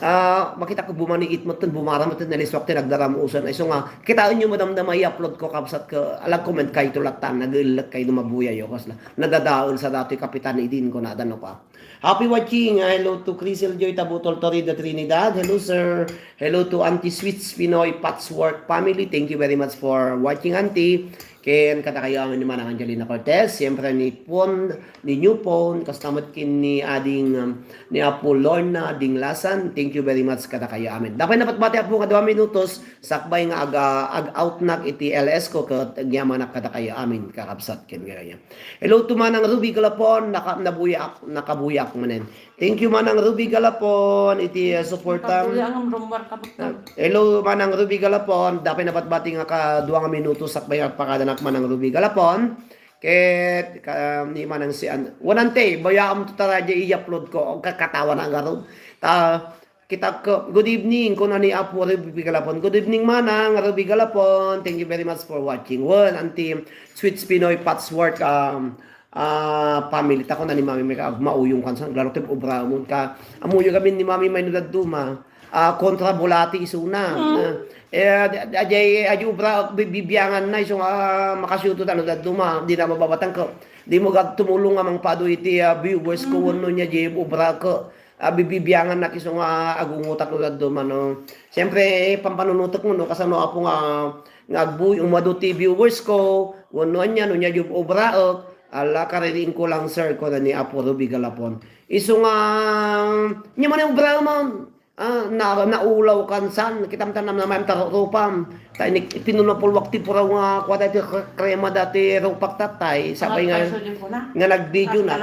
ah, makita ko bumaniit metten, bumara metten, nalisuak ti nagdaramusan. Isu nga, kitaenyo madamdama i-upload ko, kabsat, ket alag comment kayto latta, nag-ellek kayo no mabuyayo, kasla, nadadael sa datoy kapitan idin ko, nadano ka. Happy watching. Ah, hello to Crisel Joy Tabutol, Torida, Trinidad. Hello, sir. Hello to Auntie Sweets Pinoy Patchwork family. Thank you very much for watching, Auntie. Ken kadakayo amin ni Manang Angelina Cortez, siyempre ni Pon, ni New Pon, kasta met ken ni Ading, um, ni Apo Lorna Dinglasan. Thank you very much kadakayo amin. Dapay napatbati, Apo, nga dua minutos, sakbay nga aga-, ag-outnak iti L S ko, ket agyamanak kadakayo amin, kakabsat, ken gayam. Hello to Manang Ruby Galapon, naka-, nabuyak, nakabuyak manen. Thank you, Manang Ruby Galapon, iti, uh, suportam. Pagkulang ang rumbar ka, bakit? Uh, hello, Manang Ruby Galapon. Dapay napatbati nga ka dua nga minuto sakbay nga pakadanak, Manang Ruby Galapon. Ket, ka, ni Manang si An-, wanante, bayaam to tara di i-upload ko. Ang kakatawa na nga ron. Ta, kita ko, good evening, kuna ni Apo Ruby Galapon. Good evening, Manang Ruby Galapon. Thank you very much for watching. Wen, anti Sweets Pinoy Patchwork, um, ah, family ta, kuna ni Mami May, ka, mauyong kansan, lalo ti obra mo ka, amuyo gamin ni Mami May no dadduma, ah, kontra bulati isuna. Mm. Ah, eh, di, di, di, di obra, bi-, bibiangan na, isu nga, ah, makasiuto ta no dadduma, di na mababatang ka, di mo gag tumulong nga mangpado iti, ah, viewers ko, mm, wenno nia, di obra ka, ah, bibibiangan na, isu nga, ah, agungutak no dadduma, no. Siyempre, eh, pampanunutek mo, no, kasano, Apo, nga, nga agbuy, umadu ti viewers ko, wenno ania, no, nia, di obraek, Ala, kaririing ko lang, sir, kuna ni Apo Ruby Galapon. Isu nga, nia man nga obra man. Ah, na, naulaw kansan. Kitam ta namnamaem ta ru-, rupam. Ta inik-, pinunapulwak ti puraw nga kua dati kre-, krema dati rupak tatay. Sabay nga, nga nagvideo na.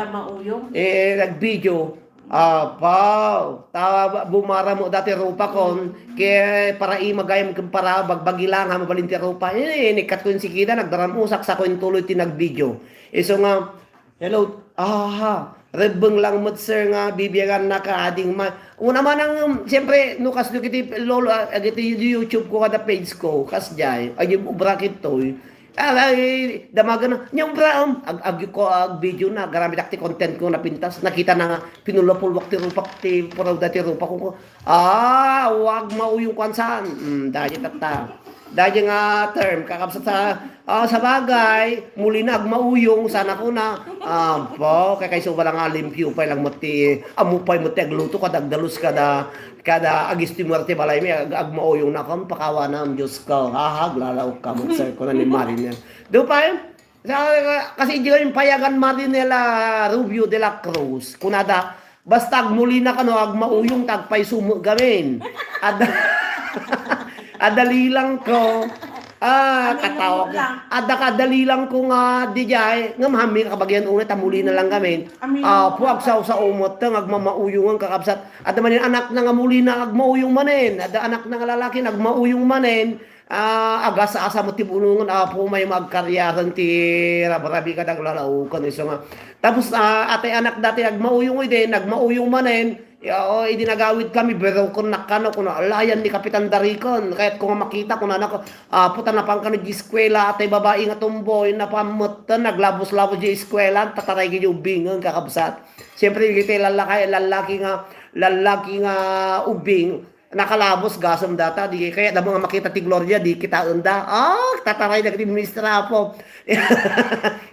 Eh, nagvideo. Apaw, ta bumara mo dati rupa kon, ke para ima gayam ken para bagbagi lang ha mabalin ti rupa. Eh, inikkat ko yung sikida, nagdaramusak sa ko yung tuloy ti nagvideo. Isu nga, hello, Aha, rebbeng lang met, sir, nga bibiaganna ka, ading ma-, una manang, um, siyempre, no, kas dagiti lolo, ah, dagiti YouTube ko kada page ko, kasdiay, ay, obra kitoy. Ah, ay, damagan na, nya obra, um, ag-, ag-, ko, ag-video na, garamid ak ti content ko, napintas, nakita na nga, pinulapulwak ti rupak, ti puraw da ti rupak ko, ah, wag mauyong kuan saan. Hmm, dahil tatta. Dahil nga term, kakabsat sa, ah, sabagay, muli na agmauyong, sana ko na. Ah, po, kay kaysa wala nga limpyo pa lang mo ti, amo pa mo ti agluto, kada agdalus, kada, kada agisti muerte balay mi, ag-, agmauyong na kon, pakawanam, Diyos ko. Hahag, lalaok ka mo, sir, ko na ni Mariner. Do pa, eh? Sa, kasi di kami payagan Marinela Rubio de la Cruz. Kunada, basta agmuli na kano, agmauyong, tagpaysumo gamin. Ad-, adali lang ko. Ah, Ano yung katawag. Lang? Adda kadali lang ko nga, di jay, nga mahami kabagian unay, ta muli na lang gamin. Amin. Ah, puag sa usa umot, nga agmamauyongan kakabsat. Adda manin anak na nga muli na agmauyong manen. Adda anak na nga lalaki, nagmauyong manen. Ah, agas-asa mo ti bulongon, Apo, may magkaryaran ti rabrabi kada aglalaokan, isu nga. Tapos, ah, atay anak dati agmauyong idi, nagmauyong manen, ya, o, idi nagawid kami, berokon nakano, kuno, alayan ni Kapitan Darikon, kayat ko nga makita, kunana ko, Apo, ta napan kano di eskwela, atay babai nga tomboy, napan metten, naglabos-labos di eskwela, tataray kay di ubingen, kakabsat. Siyempre, iti lalaki, lalaki nga, lalaki nga ubing, nakalabos gasem data, di kaya da mga makita ti Gloria, di kitaen da. Ah, tataray dagiti ministra, Apo.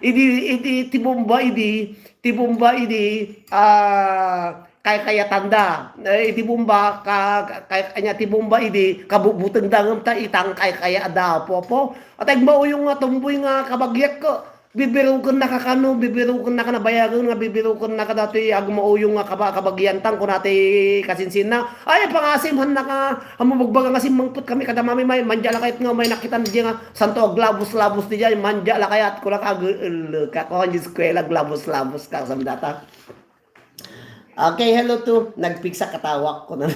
Idi, idi, ti bomba idi, ti bomba idi, ah, kaykayatan da. Eh, iti bomba, ka, ka, kay, anya ti bomba idi, kabubuteng da ngem ta itang kaykaya da, Apo, Apo. At agmauyong nga tomboy nga kabagiak ko. Bibiruken na ka kano, bibiruken na ka nabayagen nga bibiruken na ka datoy agmauyong nga kaba-, kabagiantang kunati kasinsinna. Ay, pangasim, han na ka, amo bagbaga nga simmangpet kami kada mami may, mandiya la kayat nga may nakitan di nga santo aglabos-labos di jay, mandiya la kayat ko la ka, ag-, el-, ka, kuan di eskwela, aglabos-labos ka, kasam data. Okay, hello to. Nagpigsa katawak ko na.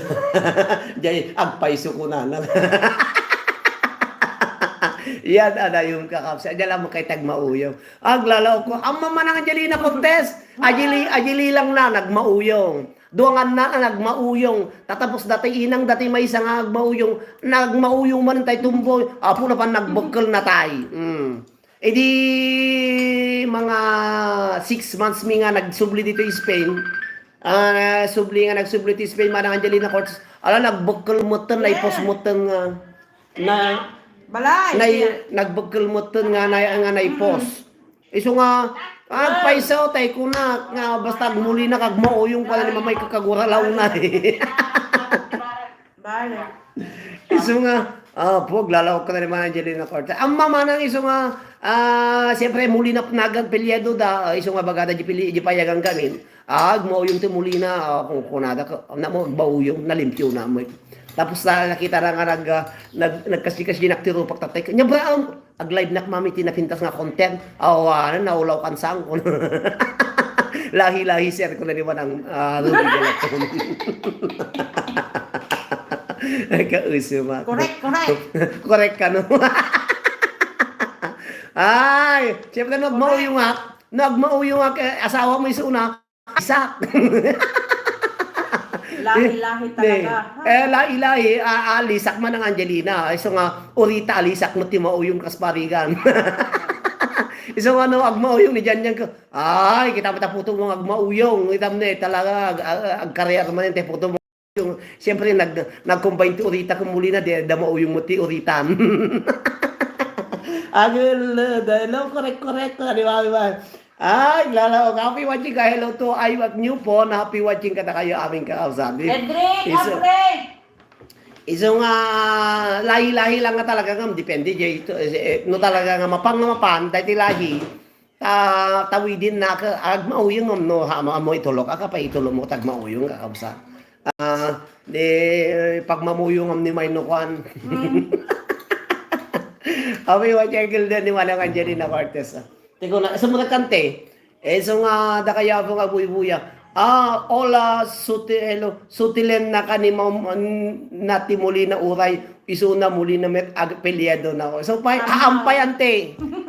Jay, agpayso ko na. Yan, adayon ka, Kaps. Diyan lang mo kay tagmauyong. Aglalaw ko. Ang mama ng Angelina Cortez. Ajili, ajili lang na, nagmauyong. Duangan na, nagmauyong. Tatapos dati inang, dati may isa nga agmauyong. Nagmauyong man tay tumboy. Apo na pa, nagbekkel na tay. Mm. Idi mga six months mi nga nagsubli dito Spain, ah, subli nga nagsubli ti Spain, Manang Angelina Cortez, ala, nagbekkel metten, naipos metten nga, na, Balay, nai-, nagbekkel metten nga, na, nga naipos. Isu nga, ah, paisaw, tay kuna, nga basta agmuli na kag mauyong pala ni mamay kakagura launa. Bale. Isu nga, ah, puag, lalaok ka na ni Manang Angelina Cortez. Ang mamanang isu nga, ah, siyempre, muli na nagan pelyado da, ah, isu nga bagada di pili, di payagan kami. Ah, agmauyong ti muli na, ah, kung kunada ka, na mo, agmauyong, nalimpyo na mo. Tapos na, nakita na nga nag, ah, nag, nagkasi-kasi nak ti rupak tatay. Nya, bra, um, Ag-live nak, mami, ti napintas nga content. Awanen, naulaw kan sangkon. Lahi-lahi, sir, ko na ni Manang, ah, Ruby Galatón. Ay, kauso, ma. Correct, correct. Correct ka, no? Ay, siyempre, nagmauyong ak. Nagmauyong ak, eh, asawa mo isuna. Isak. Lahi-lahi talaga, ha? Eh, lahi-lahi, ah, alisak man ang Angelina. Isu nga, urita alisak mo ti mauyong kas parigan. Isu nga, no, agmauyong ni Janjan ko. Ay, kita mo ta puto mo agmauyong. Itam ne, talaga, ag-, ag-, agkariar man ti puto mo. Siyempre, nag-, nag-combine ti urita ken muli na, di, da mauyong mo ti uritan. Agul, da, no, correct, correct, di ba, di ba? Ay, lalaok. Happy watching ka. Hello to I at New Phone. Happy watching kadakayo, aming kakabsat. Edric, isu, upgrade! Isu nga lahi-lahi lang nga talaga nga depende jay ito, eh, no talaga nga mapan nga mapan, dahil ti lahi, ta, tawidin na ka, agmauyong no, ha, amo, amo itulok, aka pa itulok mo, tagmauyong, kakabsat. Ah, di, pagmamuyong am ni May no kwan. Happy watching, Gilda, ni Manang Angelina Cortez, ah. Tiko na, sa mga kante, eh, so nga, da kaya po nga buy-buya. Ah, hola, suti-, hello, sutilen na ka ni Ma'am, na ti muli na uray. Isuna Molina met apelyido na. So, pay, aampay, ante.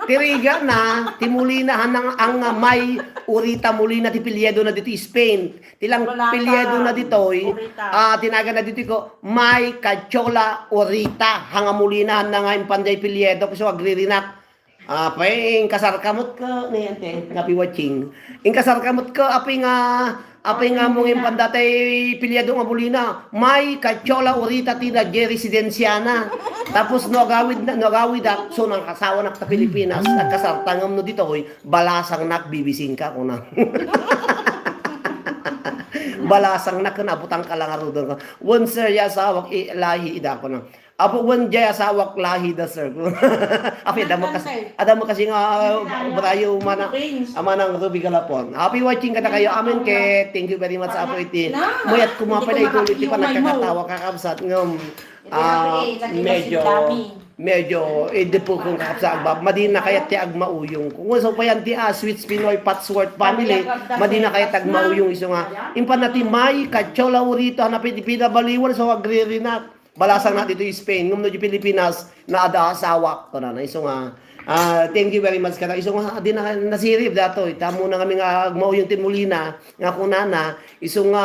Ti rigat na, ti Molina, hanang, ang, ah, May Urita Molina, ti apelyido na ditoy Spain. Ti lang apelyido na ditoy, ah, tinagan na ditoy ko, May Cachola Urita, hanga Molina, hanga impan diay apelyido, so agririnak. Ah, pay, inkasarka met ko, ni ante, nga pi-watching. Inkasarka met ko, apay nga, apay nga mong impan diay apelyido nga Molina. May Cachola Urita ti nagresidensya na. Tapos no agawid na, no agawid ak, so nakasawanak ta Pilipinas, nagkasarta ngem no ditoy, balasangnak, bibisingka, kuna. Balasangnak, ken abutangka lang aruden ka. Wen, sir, ya asawak, i-, lahi ida, kuna. Apo, wen, jay asawak lahi da, sir. Apo, adda met kas-, adda met kasi nga, ah, brayo mana, amanang Ruby Galapon. Happy watching kadakayo amin ket thank you very much, Apo, iti. Mayat kumapay na ituloy ti panagkakatawa, kakabsat, ngem, ah, medyo, medyo, eh, di po kung kakabsat, agba-, madi na kayat ti agmauyong. Kung so pa yan ti, ah, Sweets Pinoy Patchwork Family, madi na kayat agmauyong iso nga. Impan na ti May, Cachola Urita, na pidi-, pida baliwan, so agririnak. Balasangnak ditoy Spain, ngem no di Pilipinas, naada asawak, kunana. Iso nga, ah, thank you very much kada. Iso nga, di na nasirib datoy. Ita muna kami nga agmauyong ti Molina, nga kunana, iso nga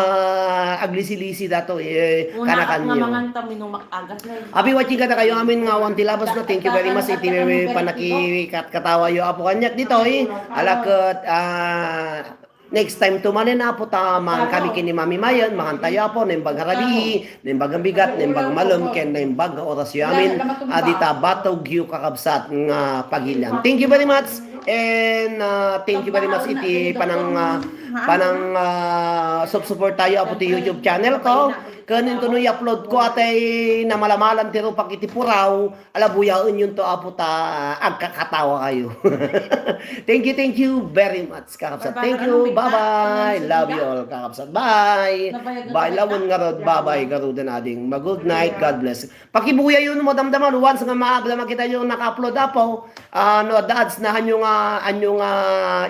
aglisi-lisi datoy, eh, kanakanyo. Una, nga mangan ta, minumak agas na, eh. Happy watching kadakayo amin nga awan ti labas na. Thank you very much. Iti may panakikat-katawa yo, Apo, kaniak ditoy. Ala ket, ah, Next time to manen, Apo, ta mangan kami ken ni Mami Mayen, mangan tayo, Apo, naimbag nga rabii, naimbag nga bigat, naimbag nga malem, ken naimbag nga orasyo amin, a dita batog yo kakabsat nga pagilian. Thank you very much, and, ah, thank you very much iti panang, ah, panang, ah, subsuportayo, Apo, ti YouTube channel ko. Ken intono i-upload ko, atay namalamalan ti rupak iti puraw, ala, buyaen yonto, Apo, ta agkakatawa kayo. Thank you, thank you very much, kakabsat. Thank you, bye-bye. Love you all, kakabsat. Bye. Bye, lawen ngarud. Bye-bye, garuden ading. Ma-good night, God bless. Pakibuya yo no madamdama, once nga maagda makita yo naka-upload, Apo. Ah, no, adda ads na hanyo nga, hanyo nga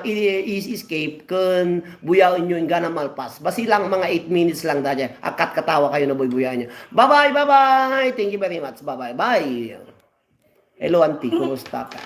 i-, i-, escape, ken buyaen yo inggana malpas. Basi lang mga eight minutes lang dayta. Agkatkatawa kayo na buybuyaen yo. Bye-bye, bye-bye. Thank you very much. Bye-bye. Bye. Hello, auntie. Kumusta ka?